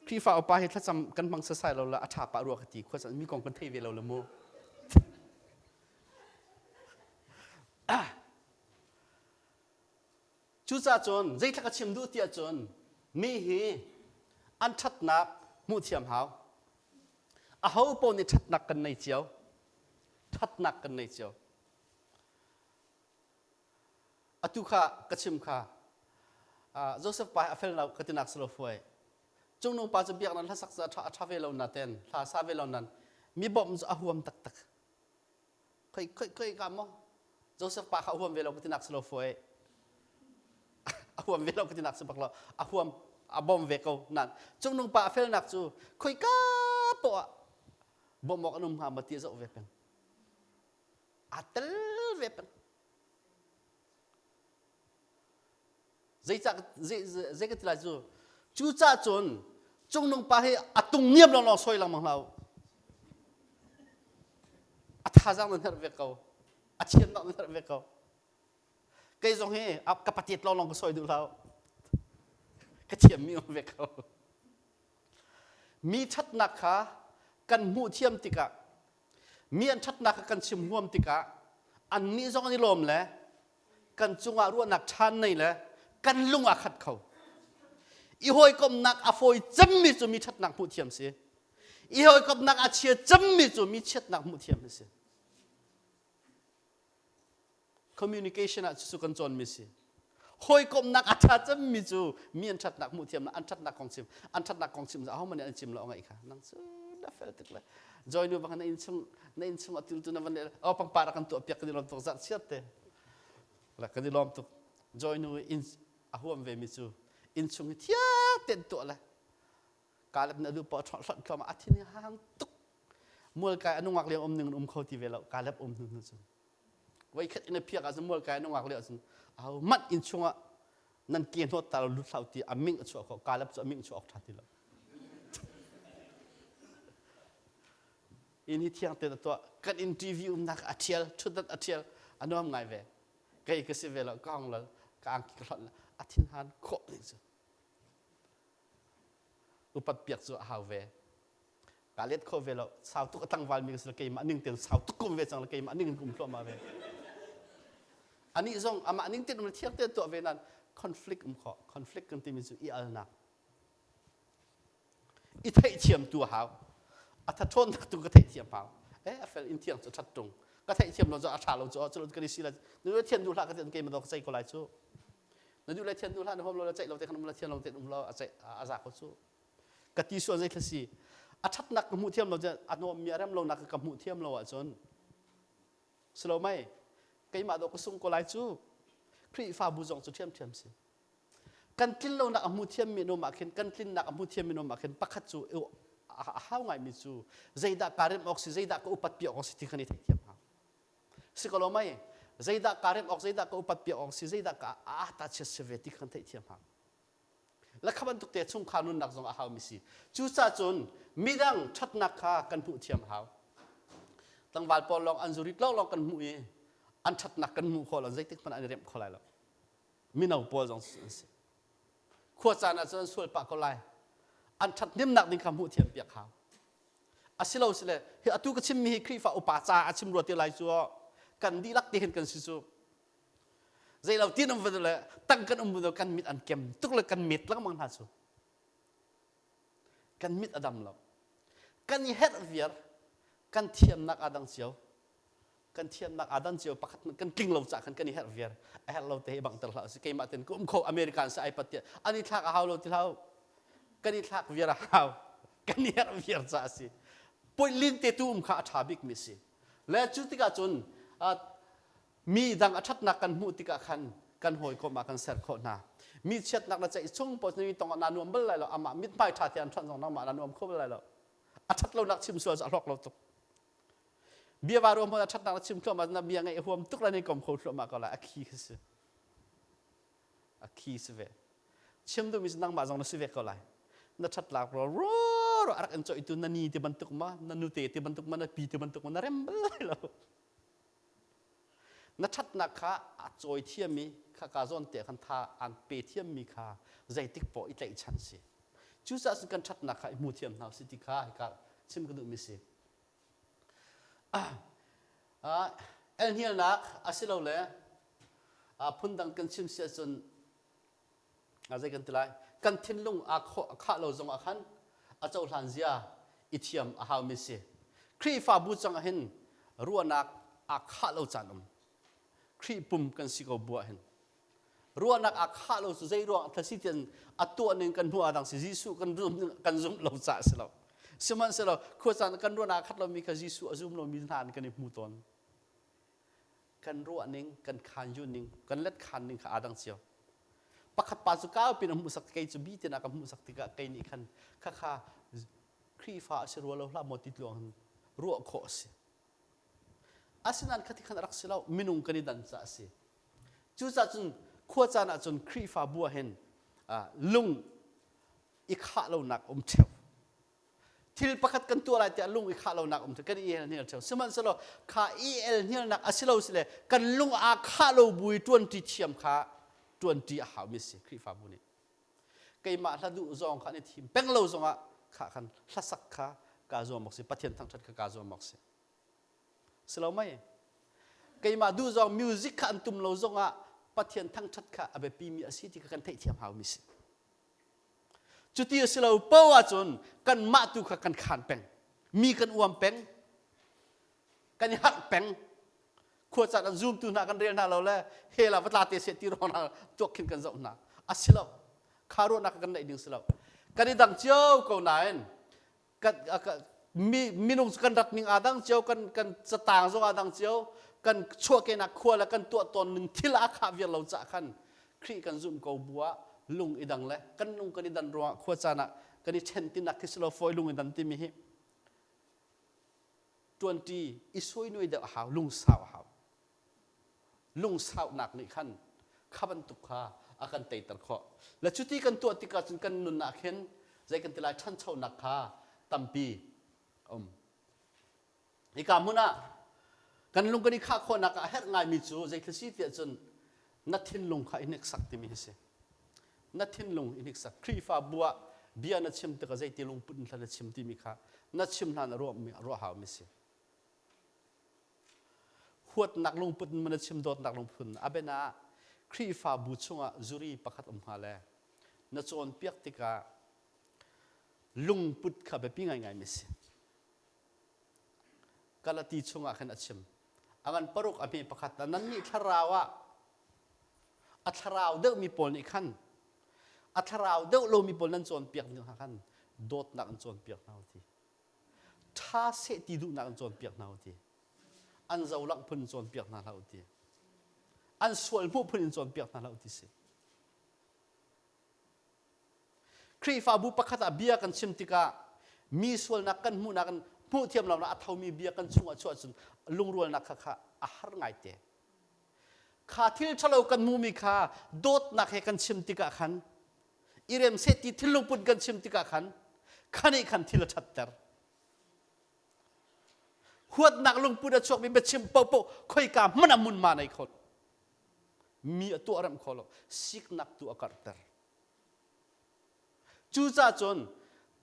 Khrihfa upa hi thlacam kan hmang sasai lo la a ṭha pah rua ka ti khuasan mi kong kan thei ve lo le mu. Cucaah cun zeitlak a chim duh tiah cun mi hi an ṭhatnak hmuh thiam hau. Aho paoh nih ṭhatnak kan nei cio. Ṭhatnak kan nei cio. Atu kha ka chim kha Joseph pa hi a fel lo ka tinak si lo fuai. Cungnung pa cu biaknak hlasak cu a ṭha ve lo naten hla sa ve lo nan mi bawmh cu a huam taktak. Khoi khoi khoi ka maw Joseph pa kha a huam ve lo ka tinak si lo fuai. A huam ve lo ka tinak si bak lo. A huam a bawm ve ko nan cungnung pa a felnak cu khoi ka poah bawmh awk an um hnga maw ti a zoh ve peng. Aa tel ve peng. Zeicah zei ka ti lai cu cucah cun cungnung pa hi a tung niam lawnglawng soi lengmang hlah u. A thazaang nan herh ve ko. A thiamnak nan herh ve ko. Kei zong hi ka patet lawnglawng ka soi duh hlah u. Ka thiammi um ve ko. Mi ṭhatnak kha kan hmuh thiam tikah mi an ṭhatnak kha kan chim huam tikah annih zong an i lawm le kan cungah ruahnak ṭhan nei le kan lung aa khat kho. I hawikomhnak a fawi cemmi cu mi ṭhatnak hmuh thiam si. I hawikomhnak a chia cemmi cu mi chiatnak hmuh thiam a si. Communication ah cucu kan cawnmi si. Hawikomhnak a ṭha cemmi cu mi an ṭhatnak hmuh thiam an ṭhatnak kong chim an ṭhatnak kong chim aho man an chim lo ngaih kha nang cu na fel tuk le joy nu bang na inn chung na inn chung atil tu na van le oh pangpar a kan tuah piak kan i lawm tuk zarh chiat te la kan i lawm tuk joy nu in a huam ve mi cu inn chung hi thiang ten tuah le kalep na du pa ṭhawt hlot tlawm a thin hang tuk mual kai anungak lio um ning um kho ti ve lo kalep um hnu hnu cun Voikhat in a phiak ahcun mualkai an ungak lio ahcun aho hmanh inn chungah nan ke hnawt ta lo lut hlah ti a ming a chuah khawh Kaleb cu a ming a chuah awk ṭha ti lo. Inn hi thiang tein a tuah kan inn TV umnak a ṭhial ṭhutdat a ṭhial a nuam ngai ve kei ka si ve lo ka hong lal ka angki ka hlonh a thinhan khawh ning cu upat piak cu a hau ve Ka let kho ve lo. Sau tuk a tlangval mi ka si lo. Keimah ning tein sau tuk kum ve cang lo. Keimah ning in kum thluahmah ve. Anih zong amah ning tein um thiang tein tuah ve nan conflict um kho. Conflict kan timi cu i alnak. I theihthiam tu a hau. A thathawnnak tu ka theihthiam hau. Eh a fel in thiang cu that tung. Ka theihthiam lo cu a tha lo cu cu kan i si la. Nu thian duh hlah ka ti keimah dok cei ko lai cu. Na duh le thian duh hlah na huam lo le ceih lo te khan um la thian lo te um lo a ceih a za ko cu. Ka ti sual zei thla si a ṭhatnak ka hmuh thiam lo a nuammi a rem lonak ka hmuh thiam lo ahcun silo mei keimah dawh ka sung ko lai cu. Khrihfabu zong cu ṭhiamṭhiam si. Kan tlin lonak a hmu thiammi an um ah khin kan tlinnak a hmu thiammi an um ah khin pakhat cu a hau ngaimi cu zeidah kaa remh awk si, zeidah ka upat piak awk si ti khan i theihthiam hau si ko lo mei? Zeidah kaa remh awk, zeidah ka upat piak awk si, zeidah ka a ta chiat si ve ti khan theihthiam hau. Lakha bantuk te chungkhar nunnak zong a haumi si. Cucaah cun midang ṭhatnak kha kan hmuh thiam a hau. Tlangval pawl lawng an zurit lawnglawng kan hmuh i an ṭhatnak kan hmuh khawh lo, zeitik hmanh an i remh kho lai lo. Mino pawl zong an si. Khua caan ah cun an sual pah ko lai. An ṭhathnemnak ding kha hmuh thiam piak hau. Asilo sile hi atu ka chimmi hi Khrihfa upa ca a chim rua te lai cu kan dihlak te hin kan si cu. Zeilo tin um le tang kan um kan mit an kem tuk le kan met lengmang hna cu. Kan mit a dam lo. Kan i herh viar kan thiamnak aa dang cio. Kan thiamnak aa dan cio pakhat kan tling lo cah khan kan i herh viar. A herh lo te hi bangter hlah si keimah ten ka um kho American sa ai pat tiah an i thlak a hau lo ti hlau. Kan i thlak viar a hau. Kan i herh viar ca a si. Point lin te tu um kha a ṭha bik mi si. Le cu tikah cun Mi dang a ṭhatnak kan hmuh tikah khan kan hawikom ah kan ser khawh hna. Mi chiatnak na ceih chung paoh mi tong ah naa nuam bal lai lo. Amah mithmai ṭha te an ṭhanh zong nangmah naa nuam kho bal lai lo. A ṭhat lonak chim sual cu a hlawk lo tuk. Bia va ruam a ṭhatnak na chim thluahmah na bia ngaih a huam tuk la ni kom kho thluahmah ko lai. A khi khi si. A khi si ve. Chim duhmi cu nangmah zong na si ve ko lai. Na ṭhat lak ro ro a rak in coihtu na ni ti bantuk ma, na nute ti bantuk ma, na pi ti bantuk ma na rem bal lai lo. Na ṭhatnak kha a cawi thiam i khaka zawn te khan tha aan pe thiammi kha zeitik poah i tlaihchan si. Cucaah cun kan ṭhatnak kha i hmu thiam hna usih ti kha hika chim ka duhmi si. Ah, elhnialnak asilole phundang kan chim si ahcun zei kan ti lai, kan thinlung aa khah lo zongah khan a cohlan zia i thiam a haumi si. Khrihfabu cang ah hin ruahnak aa khah lo caan um. Khrih pum kan si ko bu ah hin ruahnak aa khah lo cu zei ruang thasi tian a tuah ning kan hmuh adang si. Jesuh kan zum kan zumh lo caah si lo, sihmanhsehlaw khua caan kan ruahnak khat lomi kha Jesuh a zum lomi hna an kan i hmu tawn. Kan ruah ning, kan khan ning, kan let khan ning kha aa dang cio. Pakhat pa cu kau pin a hmuhsak, kei cu bi tin a ka hmuhsak tikah kei nih khan khakha Khrihfa a si rua lo hlah maw ti tluang ruah khawh a si. Asinain khati khan a rak si lo. Minung kan i dan caah a si. Cucaah cun khua caan ah cun Khrihfabu ah hin lung i khah lonak um ṭheo. Thil pakhat kan tuah lai tiah lung i khah lonak um kan i el hnial ṭheo. Sihmanhsehlaw kha i el hnialnak a si lo si le kan lung aa khah lo bu i ṭuanṭi thiam kha ṭuanṭi a haumi si Khrihfabu nih. Keimah hla duh zong kha an i thim peng lo zongah kha khan hlasak kha kaa zuam awk si, Pathian thangṭhat kha kaa zuam awk si. Si lo mei? Keimah duh zong music kha an tum lo zongah Pathian thangṭhat kha a biapimi a si ti kha kan theihthiam haumi si. Cuti a si lo poah ahcun kanmah tu kha kan khaan peng. Mi kan uam peng. Kan i harh peng. Khua caan an zoom tu hna kan rel hna lo le hell ah va tla te seh ti ruang hna tuak khin kan zoh hna. A si lo. Kha ruahnak kan neih ding si lo. Kan i dang cio ko nain kan mi minung kan rat ning aa dang cio kan kan catang zong aa dang cio kan chuahkehnak khua le kan tuah tawn ning thil aa khah viar lo cah khan Khrih kan zumh ko bu ah lung i dang le kan lung kan i dan ruangah khua caan ah kan i ṭhen tinak khi si lo fawi lung i dan timi hi ṭuanṭi i suainuai deuh a hau lungsau a hau lungsaunak nih khan kha bantuk kha a kan teiter khawh le cuti kan tuah tikah cun kan nun ah khin zei kan ti lai ṭhanchonak kha tampi a um hika hmun ah kan lung kan i khah khawhnak ah a herh ngaimi cu zeithil si tiah cun na thinlung kha i hneksak timi hi si na thinlung i hneksak Khrihfabu ah bia na chim tikah zeiti lungput in hla na chim timi kha na chim hlan a ruah haumi si Huatnak lungput in na chim dawtnak lungput in a biana ah Khrihfabu chungah zuri pakhat um hnga le na cawnpiak tikah lungput kha biapi ngaingai mi si. Galati chungah khan a chim. A ngan paruk a hme pakhat na nannih thlarau ah a thlarau deuhmi pawl nih khan a thlarau deuh lomi pawl nan cawnpiak hna khan dawtnak an cawnpiak hna ti. Ṭha seh ti duhnak in cawnpiak hna u ti. An zolangh phun in cawnpiak hna hlah u ti. An sual hmuh phun in cawnpiak hna hlah u ti si. Khrihfabu pakhat ah bia kan chim tikah mi sualnak kan hmuhnak in hmuh thiam lonak a thomi bia kan chungah chuah cun lungrualnak kha kha a har ngaite. Kha thil ṭhalo kan hmuhmi kha dawtnak he kan chim tikah khan i rem seh ti thinlungput kan chim tikah khan khan nih khan thil a ṭhatter. Huatnak lungput a chuakmi biachim paohpaoh khoika hmanh ah hmunhma nei kho mi a tuah remh kho lo siknak tu a karhter. Cucaah cun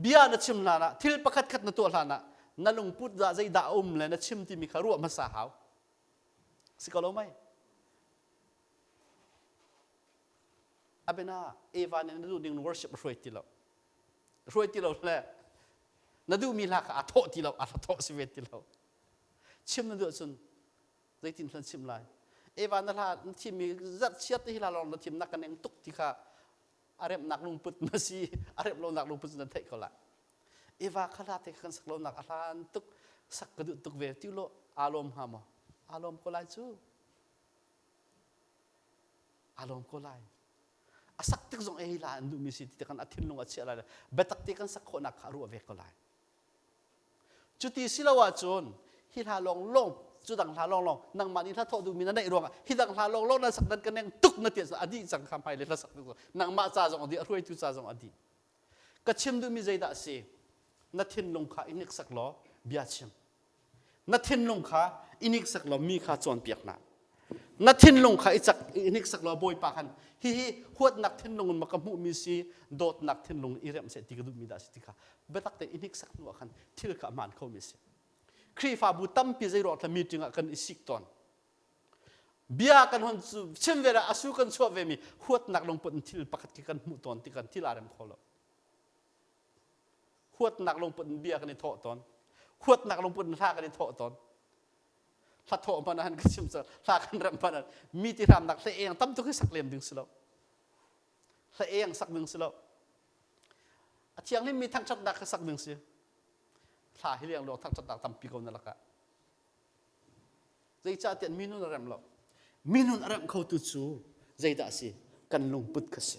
bia na chim hlan ah thil pakhat khat na tuah hlan ah na lungput dah zeidah a um le na chim timi kha ruah hmasa hau. Si ko lo mei? Abena Eva nih na duh ding worship a hruai ti lo. Hruai ti lo le na duhmi hla kha a thawh ti lo, a thawh si ve ti lo. Chim na duh cun zeitin hlan chim lai. Eva na hla na thimmi zarh chiat te hi hla lawng na thim na ka neng tuk ti kha a remnak lungput na si, a remh lonak lungput na theih ko lai. Eva kha hla te kan sak lonak a hlan tuk sak ka duh tuk ve ti lo aa lawm hnga maw? Aa lawm ko lai cu. Aa lawm ko lai. A sak tik zong ei la an duhmi si ti kan a thinlung a chiah lai biatak te kan sak khawhnak kha a ruah ve ko lai. Cuti si lo ahcun hi hla lawng lawng cu dang hla lawng lawng nangmah nih hla thawh duhmi na neih ruangah hi dang hla lawng lawng na sak dan ka neng tuk na ti a dih cang kha hmai le hla sak nangmah ca zong a dih a hruaitu ca zong a dih ka chim duhmi zeidah a si na thinlung kha i hniksak law bia chim Na thinlung kha i niksak law mi kha cawnpiak hna. Na thinlung kha i cak i niksak law Bawipa khan hihi huatnak thinlung in ma ka hmuhmi si dawtnak thinlung i remh seh ti ka duhmi dah si ti kha biatak tein i hniksak hnu ah khan thil kha a hmaan khomi a si. Khrihfabu tampi zeiruang thla meeting ah kan i sik tawn. Bia kan hon chim ve ah asu kan chuah ve mi huatnak lungput in thil pakhat khi kan hmuh tawn ti kan thil aa rem kho lo. Huatnak lungput in bia kan i thawh tawn. Huatnak lungput in hla kan i thawh tawn. Hla thawh hmanh ah kan chim hla kan remh hmanh ah mi ti hramnak hla eng tam tuk hi sak lem ding si lo. Hla eng sak ding si lo. A thianghlim mi thangṭhatnak kha sak ding si. Hla hi leng lo thangṭhatnak tampi ko na lakah. Zeicahtiah minun a remh lo. Minun a remh khotu cu zeidah a si? Kan lungput kha si.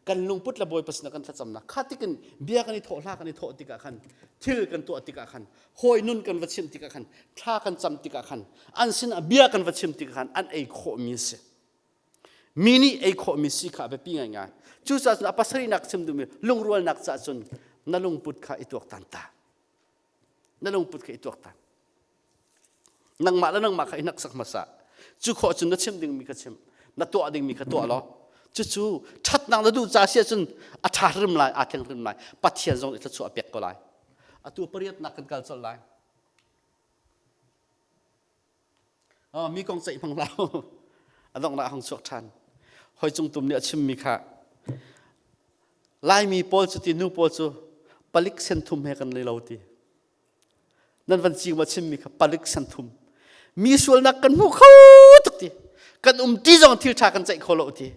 Kan lungput le Bawipa sinah kan thlacamnak kha tikin bia kan i thawh hla kan i thawh tikah khan thil kan tuah tikah khan hawi nun kan va chim tikah khan thla kan cam tikah khan an sinah bia kan va chim tikah khan an ei khawhmi a si. Mi nih ei khawhmi si kha a biapi ngaingai. Cucaah cun a pasarihnak chim duhmi lungrualnak caah cun na lungput kha i tuaktan ta. Na lungput kha i tuaktan. Nangmah le nangmah kha i hneksak hmasa. Cu khawh cun na chim dingmi kha chim, na tuah dingmi kha tuah law cucu ṭhatnak na duh ca si ahcun a ṭha hrim lai, aa thleng hrim lai. Pathian zong nih thluachuah a pek ko lai. Atu pariatnak kan kal colh lai. Oh, mi kong ceih hmang hlah. A donghnak hong chuak ṭhan. Hoi cung tum nih a chimmi kha Laimi pawl cu ti nu pawl cu palik senthum he kan lo ti. Nan van cing ma chimmi kha palik senthum. Mi sualnak kan hmu kho tuk ti. Kan um ti zong thil ṭha kan ceih kho lo ti.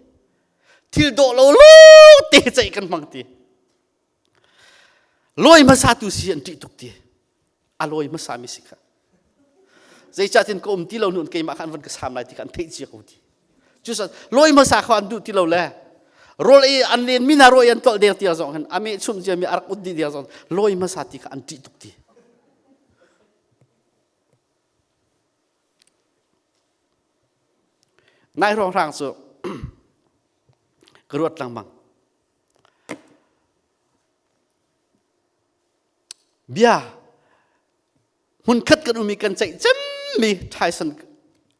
Thil dawh lo lo te ceih kan hmang ti. Lawi hmasa tu si an ṭih tuk ti. A lawi hmasa mi si kha. Zeicahtin ka um ti lo nun keimah kha an van ka saam lai ti kha an theih cia ko ti. Cusa lawi hmasa kha an duh ti lo le rawl ei an len mi hna rawl an tolh deng tiang zong hin a meh chum cia mi a rak ut dih deng zong lawi hmasa ti kha an ṭih tuk ti. Nai hrawnghrang cu ka ruat lengmang. Bia hmunkhat kan um i kan ceih cemmi Tyson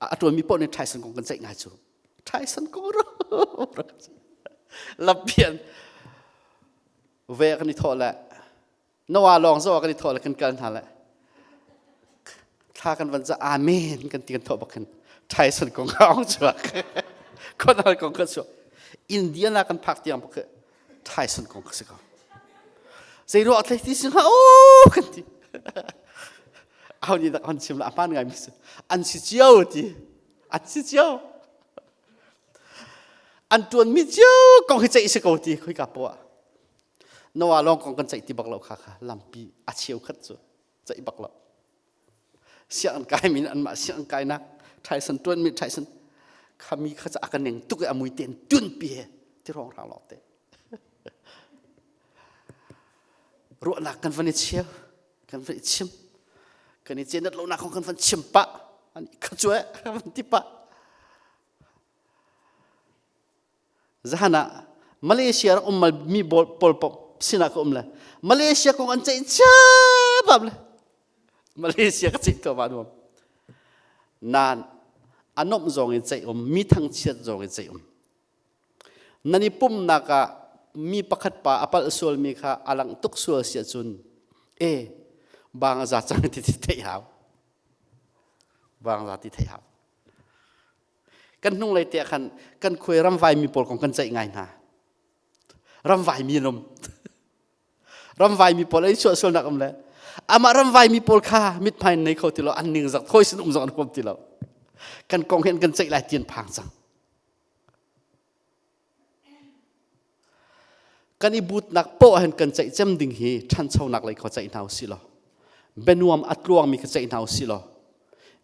a ṭuanmi paoh nih Tyson kong kan ceih ngai cu. Tyson kong ro lapian ve kan i thawh le Noah lawng zo kan i thawh le kan kal hna le thla kan van ca amen kan ti kan thawh bak khin Tyson kong ka ong chuak Conal kong ka chuak Indiana kan phak tiang bak Tyson kong ka si ko zei ruah thlei ti sing ha o kan ti au ni dak on chim la aman ngai mi an si cio ti an si cio an tuan mi cio kong hi ceih si ko ti khoi ka po Noah lawng kong kan ceih ti bak lo kha kha lampi a cheu khat cu ceih bak lo. Sianginn kai min anmah sianginn kainak Tyson tuan mi Tyson khami kha a kan neng tuk i a mui ten tun pi he ti rong rang lawng te. Ruahnak kan van i cheu kan van i chim kan i cenat lonak kong kan van chim pah an kha cu eh van ti pah Zahan ah Malaysia rak um mi pawl sinah ka um le Malaysia kong an ceih ciammam le Malaysia ka ceih tuah nuam. Nan a nomh zong in ceih um, mi thangchiat zong in ceih um. Nan i pumnak ah mi pakhat pa a palh sualmi kha a langh tuk sual si ahcun e bang a za cang ti ti theih hau. Bang za ti theih hau. Kan hnunglei te ah khan kan khuai ramvai mi pawl kong kan ceih ngai hna. Ramvai mi an um. Ramvai mi pawl ei chuah sualnak um le amah ramvai mi pawl kha mithmai nei kho ti lo an ning zak thoi sin um zong an huam ti lo. Kan kong hi an kan ceih lai ti an phang cang. Kan i butnak poah hin kan ceih cem ding hi ṭhanchonak lei kha ceih hna usih law bianuam a tluangmi kha ceih hna usih law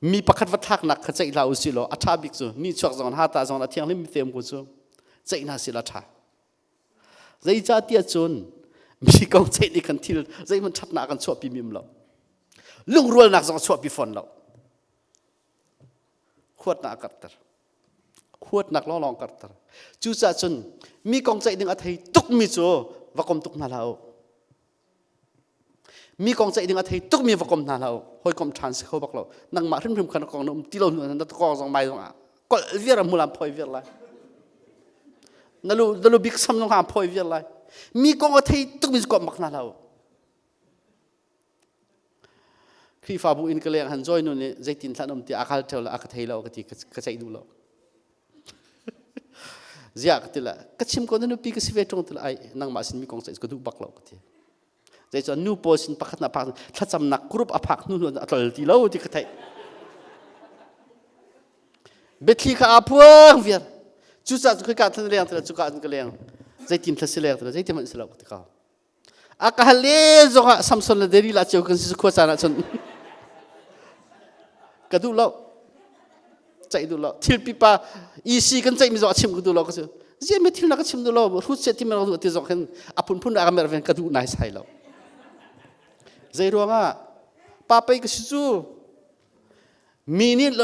mi pakhat va thlaknak kha ceih hlah usih law a ṭha bik cu ni chuak zong ha ta zong a thianghlim mi te um ku cu ceih hna sih la ṭha. Zeicahtiah cun mi kong ceih nih khan thil zeihmanh ṭhatnak kan chuahpi mi um lo. Lungrualnak zong a chuahpi fawn lo. Huatnak a karhter. Huatnak lawnglawng karhter. Cucaah cun mi kong ceih ding a thei tukmi cu va kom tuk hna hlah u. Mi kong ceih ding a thei tukmi va kom hna hlah u. Hawikom ṭhan si kho bak lo. Nangmah hrimhrim khan kong na um ti lo hnu na kong zong mai zong ah kolh viar a hmulam phoi viar lai. Na lu na lu bik sam zong ha phoi viar lai. Mi kong a thei tukmi cu kom bak hna hlah u. Khrihfabu in ka leng han join nu nih zeitin thlan um ti a khal theo la a ka thei lo ka ti ka ceih duh lo. Ziah ka ti la ka chim ko na nupi ka si ve ṭung ti la ai nangmah sin mi kong ceih ka duh bak lo ka ti. Zei cun nu pawl sin pakhat na phak thlacamnak group a phak hnu hnu a tlol ti lo ti ka theih. Biathli kha aa phuang viar. Cucaah cu khika thlan leng ti la cuka cun ka leng. Zeitin thla si leng ti la zeitin hmanh si lo ka ti ko. A ka hal le zongah Samson le Delilah cio kan si khua caan ahcun ka duh lo ceih duh lo thil pipa EC kan ceih mi zong a chim ka duh lo ka si ziah mi thil na ka chim duh lo hrut se ti me duh ti zong khin a phunphun a ka mer ven ka duh nai sai lo zei ruangah pa pei ka si cu mi nih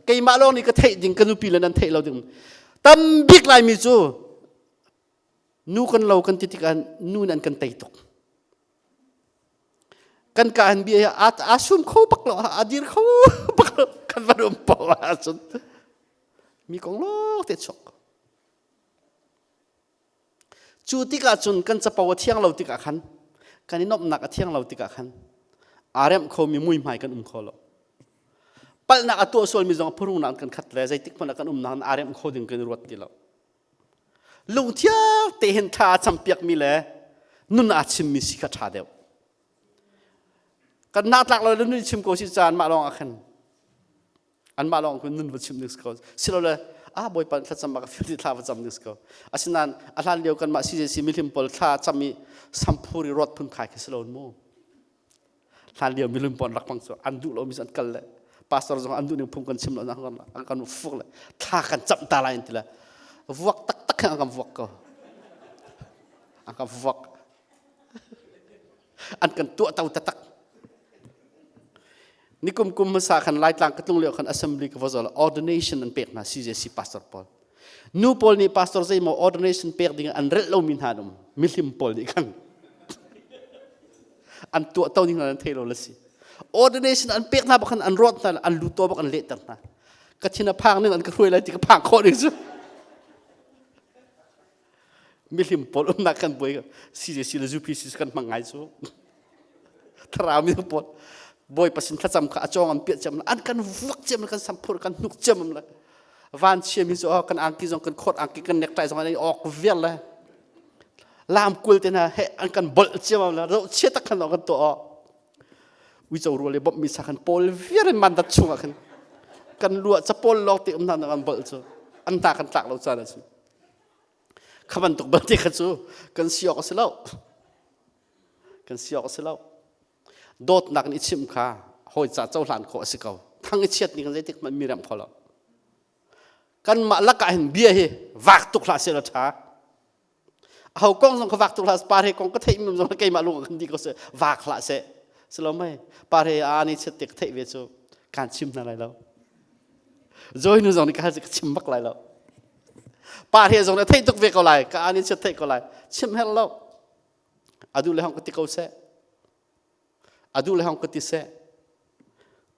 keimah lawng nih ka theih ding ka nupi le nan theih lo ding tam bik lai mi cu Nu kan lo kan ti tikah nu nih an kan tei tuk. Kan ka han bia a a sum kho bak lo, a dir kho bak lo, kan van um po ahcun mi kong lawng te chuak. Cu tikah cun kan capo a thiang lo tikah khan kan i nuamhnak a thiang lo tikah khan aa remh khomi muihmai kan um kho lo. Palhnak a tuah sualmi zong phurungnak kan khat le zeitik hmanh ah kan umnak aa remh kho ding kan i ruat ti lo. Lungthiang te hin thla a campiakmi le nun aa chimmi si kha ṭha deuh. Kan nak tlak lo le nun chim ko si caan mah lawng ah khan. Anmah lawng kun nun va chim ding si ko. Silole ah Bawipa thlacam ah ka fil ti thla va cam ding si ko. Asinain a hlan lio kanmah CJC mihlim pawl thla cam i samphur i rawt phun khai khi si lo mu. Hlan lio milim pawl rak hmang cu an duh lomi cu an kal le pastor zong an duh ning phung kan chim lo an kan fuk le thla kan camh ta lai an ti le vuak taktak khin an kan vuak ko. An kan vuak. An kan tuah to taktak. Nikum kum hmasa khan Laitlang ka tlung lio khan assembly ka va zol ordination an pek hna CJC pastor pawl. Nu pawl nih pastor zeimaw ordination pek ding an relh lomi hna an um. Mihlim pawl nih khan an tuah to ning hna an thei lo la si. Ordination an pek hna bak khan an rawt hna an lu to bak an lehter hna. Ka thin a phang ning an ka hruai lai ti ka phang khawh ning cu. Mihlim pawl umnak kan buai CJC le UPC kan hmang ngai cu. Thlarau mi pawl Bawipa sin thlacam kha a cawng an piah ciam an kan vuak ciam kan samphur kan hnuk ciam le van chia mi cu kan angki zong kan khawt angki kan necktie zong an i awk vial le lam kul te hna he an kan bolh ciam le ro chia tak khan kan tuah uico rual i bawmh mi sa khan pawl viar in mandat chungah khan kan lua capawl lawng te um hna an bolh cu an hna kan tlak lo caan ah cun kha bantuk balte kha cu kan si awk a si lo kan si awk a si lo dawtnak in i chimh kha hawi ca cohlan khawh a si ko thang i chiat ni kan zeitik hmanh mi remh kho lo kanmah lakah hin bia hi vak tuk hlah seh law ṭha aho kong zong ka vak tuk hlah par he kong ka theih mi zong keimah lung kan di ko seh vak hlah seh silo mei par he a ni chiat te ka theih ve cu kan chim hna lai lo joy nu zong nih ka ka chim bak lai lo par he zong nih theih tuk ve ko lai ka ani chiat theih ko lai chim her lo adu le hong ka ti ko seh adu le hong ka ti seh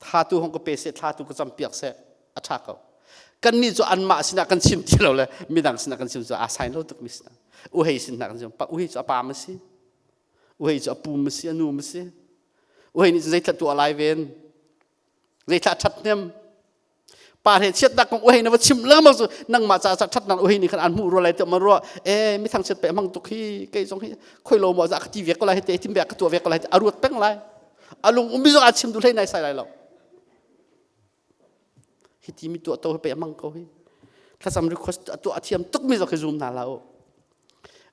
tha tu hong ka pe seh thla tu ka cam piak seh a tha ko kan nih cu anmah sinah kan chim ti lo le midang sinah kan chim cu aa sain lo tuk mi sinah uhei sinah kan chim pa uhei cu a pa ma si uhei cu a pu ma si a nu ma si uhei nih zeithla tu a lai ven zeithla ṭhat hnem pa he chiatnak kong uhei na va chim lengmang cu nangmah ca ca ṭhatnak uhei nih khan an hmuh rua lai tiah ma ruah e mi thangchiat pe hmang tuk hi kei zong hi khoi lo maw za ka ti ve ko lai te tim ve ka tuah ve ko lai a ruat peng lai a lung ummi zong a chim duh hlei nai sai lai lo hi ti mi tuah to pe hmang ko hi thlacam request tuah thiam tuk mi zong khi zoom hna la u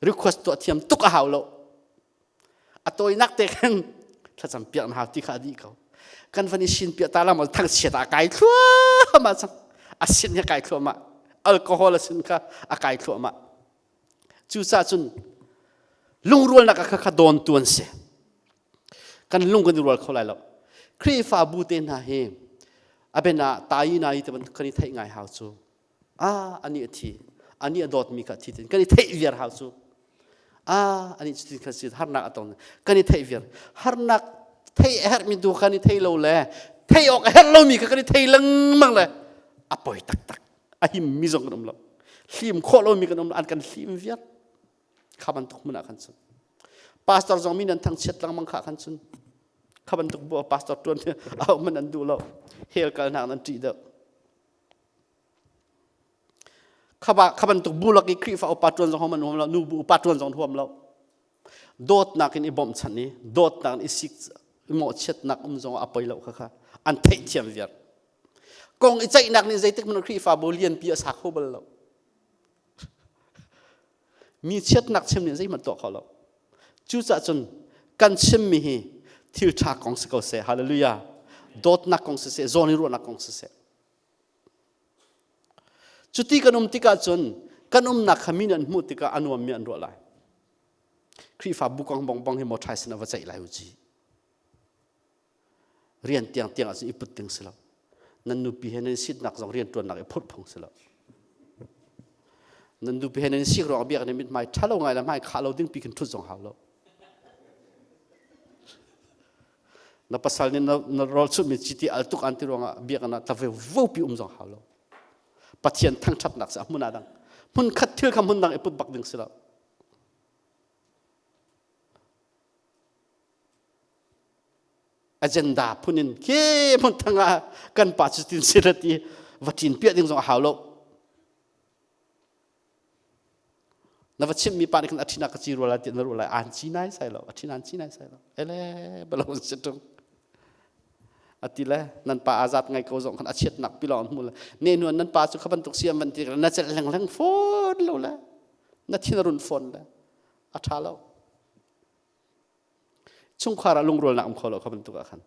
request tuah thiam tuk a hau lo a tawinak te khan thlacam piak na hau ti kha a dih ko kan van i sin piah ta lam thangchiat ah kai thluahmah cang a sin hi kai thluahmah alcohol a sin kha a kai thluahmah cucaah cun lungrualnak kha kha dawn tu an si kan lung kan i rual kho lai lo Khrihfabu te hna hi a ben ah tai na i te bantuk kan i theih ngai hau cu ah ani a thi ani a dawtmi kha thi tin kan i theih viar hau cu ah ani cutin khan si harnak a tong kan i theih viar harnak thei a herhmi tu kan i thei lo le thei awk a herh lomi kha kan i thei lengmang le a poi taktak a him mi zong kan um lo hlim khawh lomi kan um lo an kan hlim viar kha bantuk hmun ah khan cun pastor zong mi nan thangchiat lengmang kha khan cun kha bantuk bu pastor tuan a man an duh lo hell kal nak nan ṭih deuh Kha bantuk bu lak i Khrihfa upa ṭuan zong huam an huam lo, nu bu upa ṭuan zong an huam lo. Dawtnak in i bawmhchanh i dawtnak in i sik i mawhchiatnak um zong a poi lo kha kha an theihthiam viar. Kong i ceihnak nih zeitik hmanh Khrihfabu lianpi a sa kho bal lo. Mi chiatnak chim nih zeihmanh tuah kho lo. Cucaah cun kan chimmi hi thil ṭha kong si ko seh. Hallelujah. Dawtnak kong siseh, zawn i ruahnak kong siseh. Cuti kan um tikah cun kan umnak kha mi nih an hmuh tikah a nuammi an ruah lai. Khrihfabu kong bongbong hi maw ṭhai sin a va ceih lai u ci. Rian tiang tiang ahcun i put ding si lo. Nan nupi he nan sitnak zong rian ṭuannak i phurh phung si lo. Nan nupi he nan sik ruang biak nih mithmai ṭha lo ngai le hmai khah lo ding pi khin ṭhut zong hau lo. Na pasal nih na rawl chumhmi chiti al tuk an ti ruangah biakinn ah tave vopi um zong hau lo. Pathian thangṭhatnak cu a hmun ah dang. Hmun khat thil kha hmun dang i put bak ding si lo. Agenda phun in khi hmun thang ah kan pa cu tin si ti va ṭin piah ding zong a hau lo. Na va chimhmi pa nih khan a ṭhin ah ka ci rua lai ti na ruah lai aan ci nai sai lo a ṭhin aan ci nai sai lo ele balo si ṭung. Ati le nan pa azat ngai ko zong khan a chiatnak pi lawng hmu le ne nuan nan pa cu kha bantuk siam van ti na celh leng leng fawn lo le na thin a run fawn le a ṭha lo. Chungkhar ah lungrualnak um kho lo kha bantuk ah khan.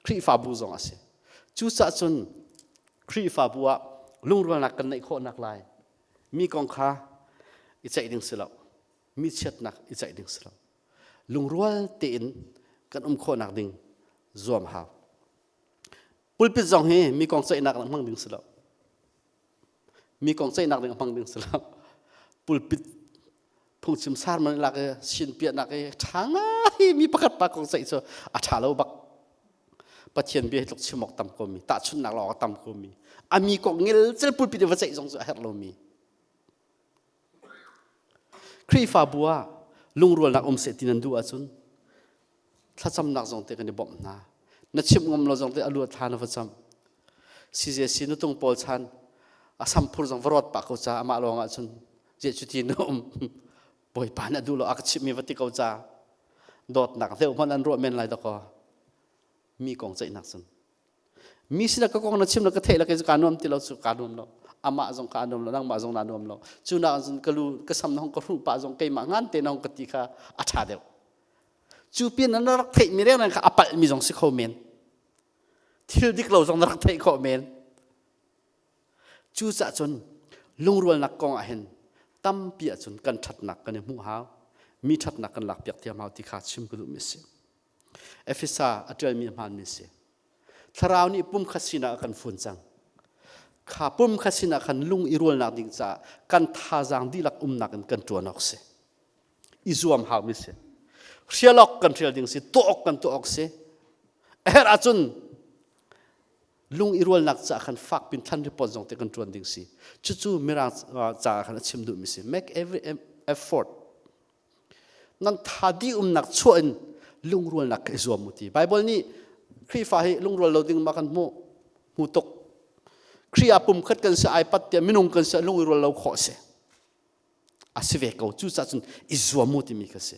Khrihfabu zong a si. Cucaah cun Khrihfabu ah lungrualnak kan neih khawhnak lai mi kong kha i ceih ding si lo. Mi chiatnak i ceih ding si lo. Lungrual tein kan um khawhnak ding zuam hau. Pulpit zong hi mi kong ceihnak hmang ding si lo. Mi kong ceihnak ding hmang ding si lo. Pulpit phungchim sarman lak i sin piahnak i ṭha ngai mi pakhat pa kong ceih cu a ṭha lo bak. Pathian bia hi tluk chim awk tam ko mi, tahchunhnak lawng a tam ko mi, a mi kong ngelcel pulpit i va ceih zong cu a herh lo mi. Khrihfabu ah lungrualnak um seh ti nan duh ahcun thlacamnak zong te kan i bawmh hna. Na chimh ngam lo zong te a luat thla na va cam. CJC nutung pawl chan a samphur zong va rawt pah ko ca amah lawng ah cun je cu ti na um Bawipa na duh lo a ka chimh mi va ti ko ca dawtnak deuh hmanh an ruah men lai dakaw mi kong ceihnak cun mi sinah ka kong na chim na ka theih la kei cu kaa nuam ti lo cu kaa nuam lo amah zong kaa nuam lo nangmah zong naa nuam lo cu nak cun ka lu ka sam na hong ka hruh pah zong keimah ngan te na hong ka ti kha a ṭha deuh cu pin na rak theih mi reng kha a palh mi zong si kho men thil dik lo zong na rak theih khawh men cucah cun lungrualnak kong ah hin tampi ahcun kan ṭhatnak kan i hmuh hau mi ṭhatnak kan lak piak thiam hau ti kha chim ka duhmi a si Efesa a ṭialmi hmaanmi a si. Thlarau nih pumkhat sinah a kan fun cang. Kha pumkhat sinah khan lung i rualnak ding caah kan thazaang dihlak umnak in kan ṭuan awk si. I zuam haumi si. Hrial awk kan hrial ding si, tuah awk kan tuah awk si. A herh ahcun lung i rualnak caah khan fak pin thlan report zong te kan ṭuan ding si. Cucu Mirang caah khan a chim duhmi si. Make every effort Nan tha dih umnak chuah in lungrualnak kha i zuam u ti. Baibal nih Khrihfa hi lungrual lo ding ma kan hmuh hmu tuk. Khrih ah pumkhat kan si ai pat tiah minung kan si lung i rual lo khawh si. A si ve ko. Cucaah cun i zuam u timi kha si.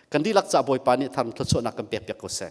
Kan dihlak ca Bawipa nih thar thluachuahnak kan pek piak ko seh.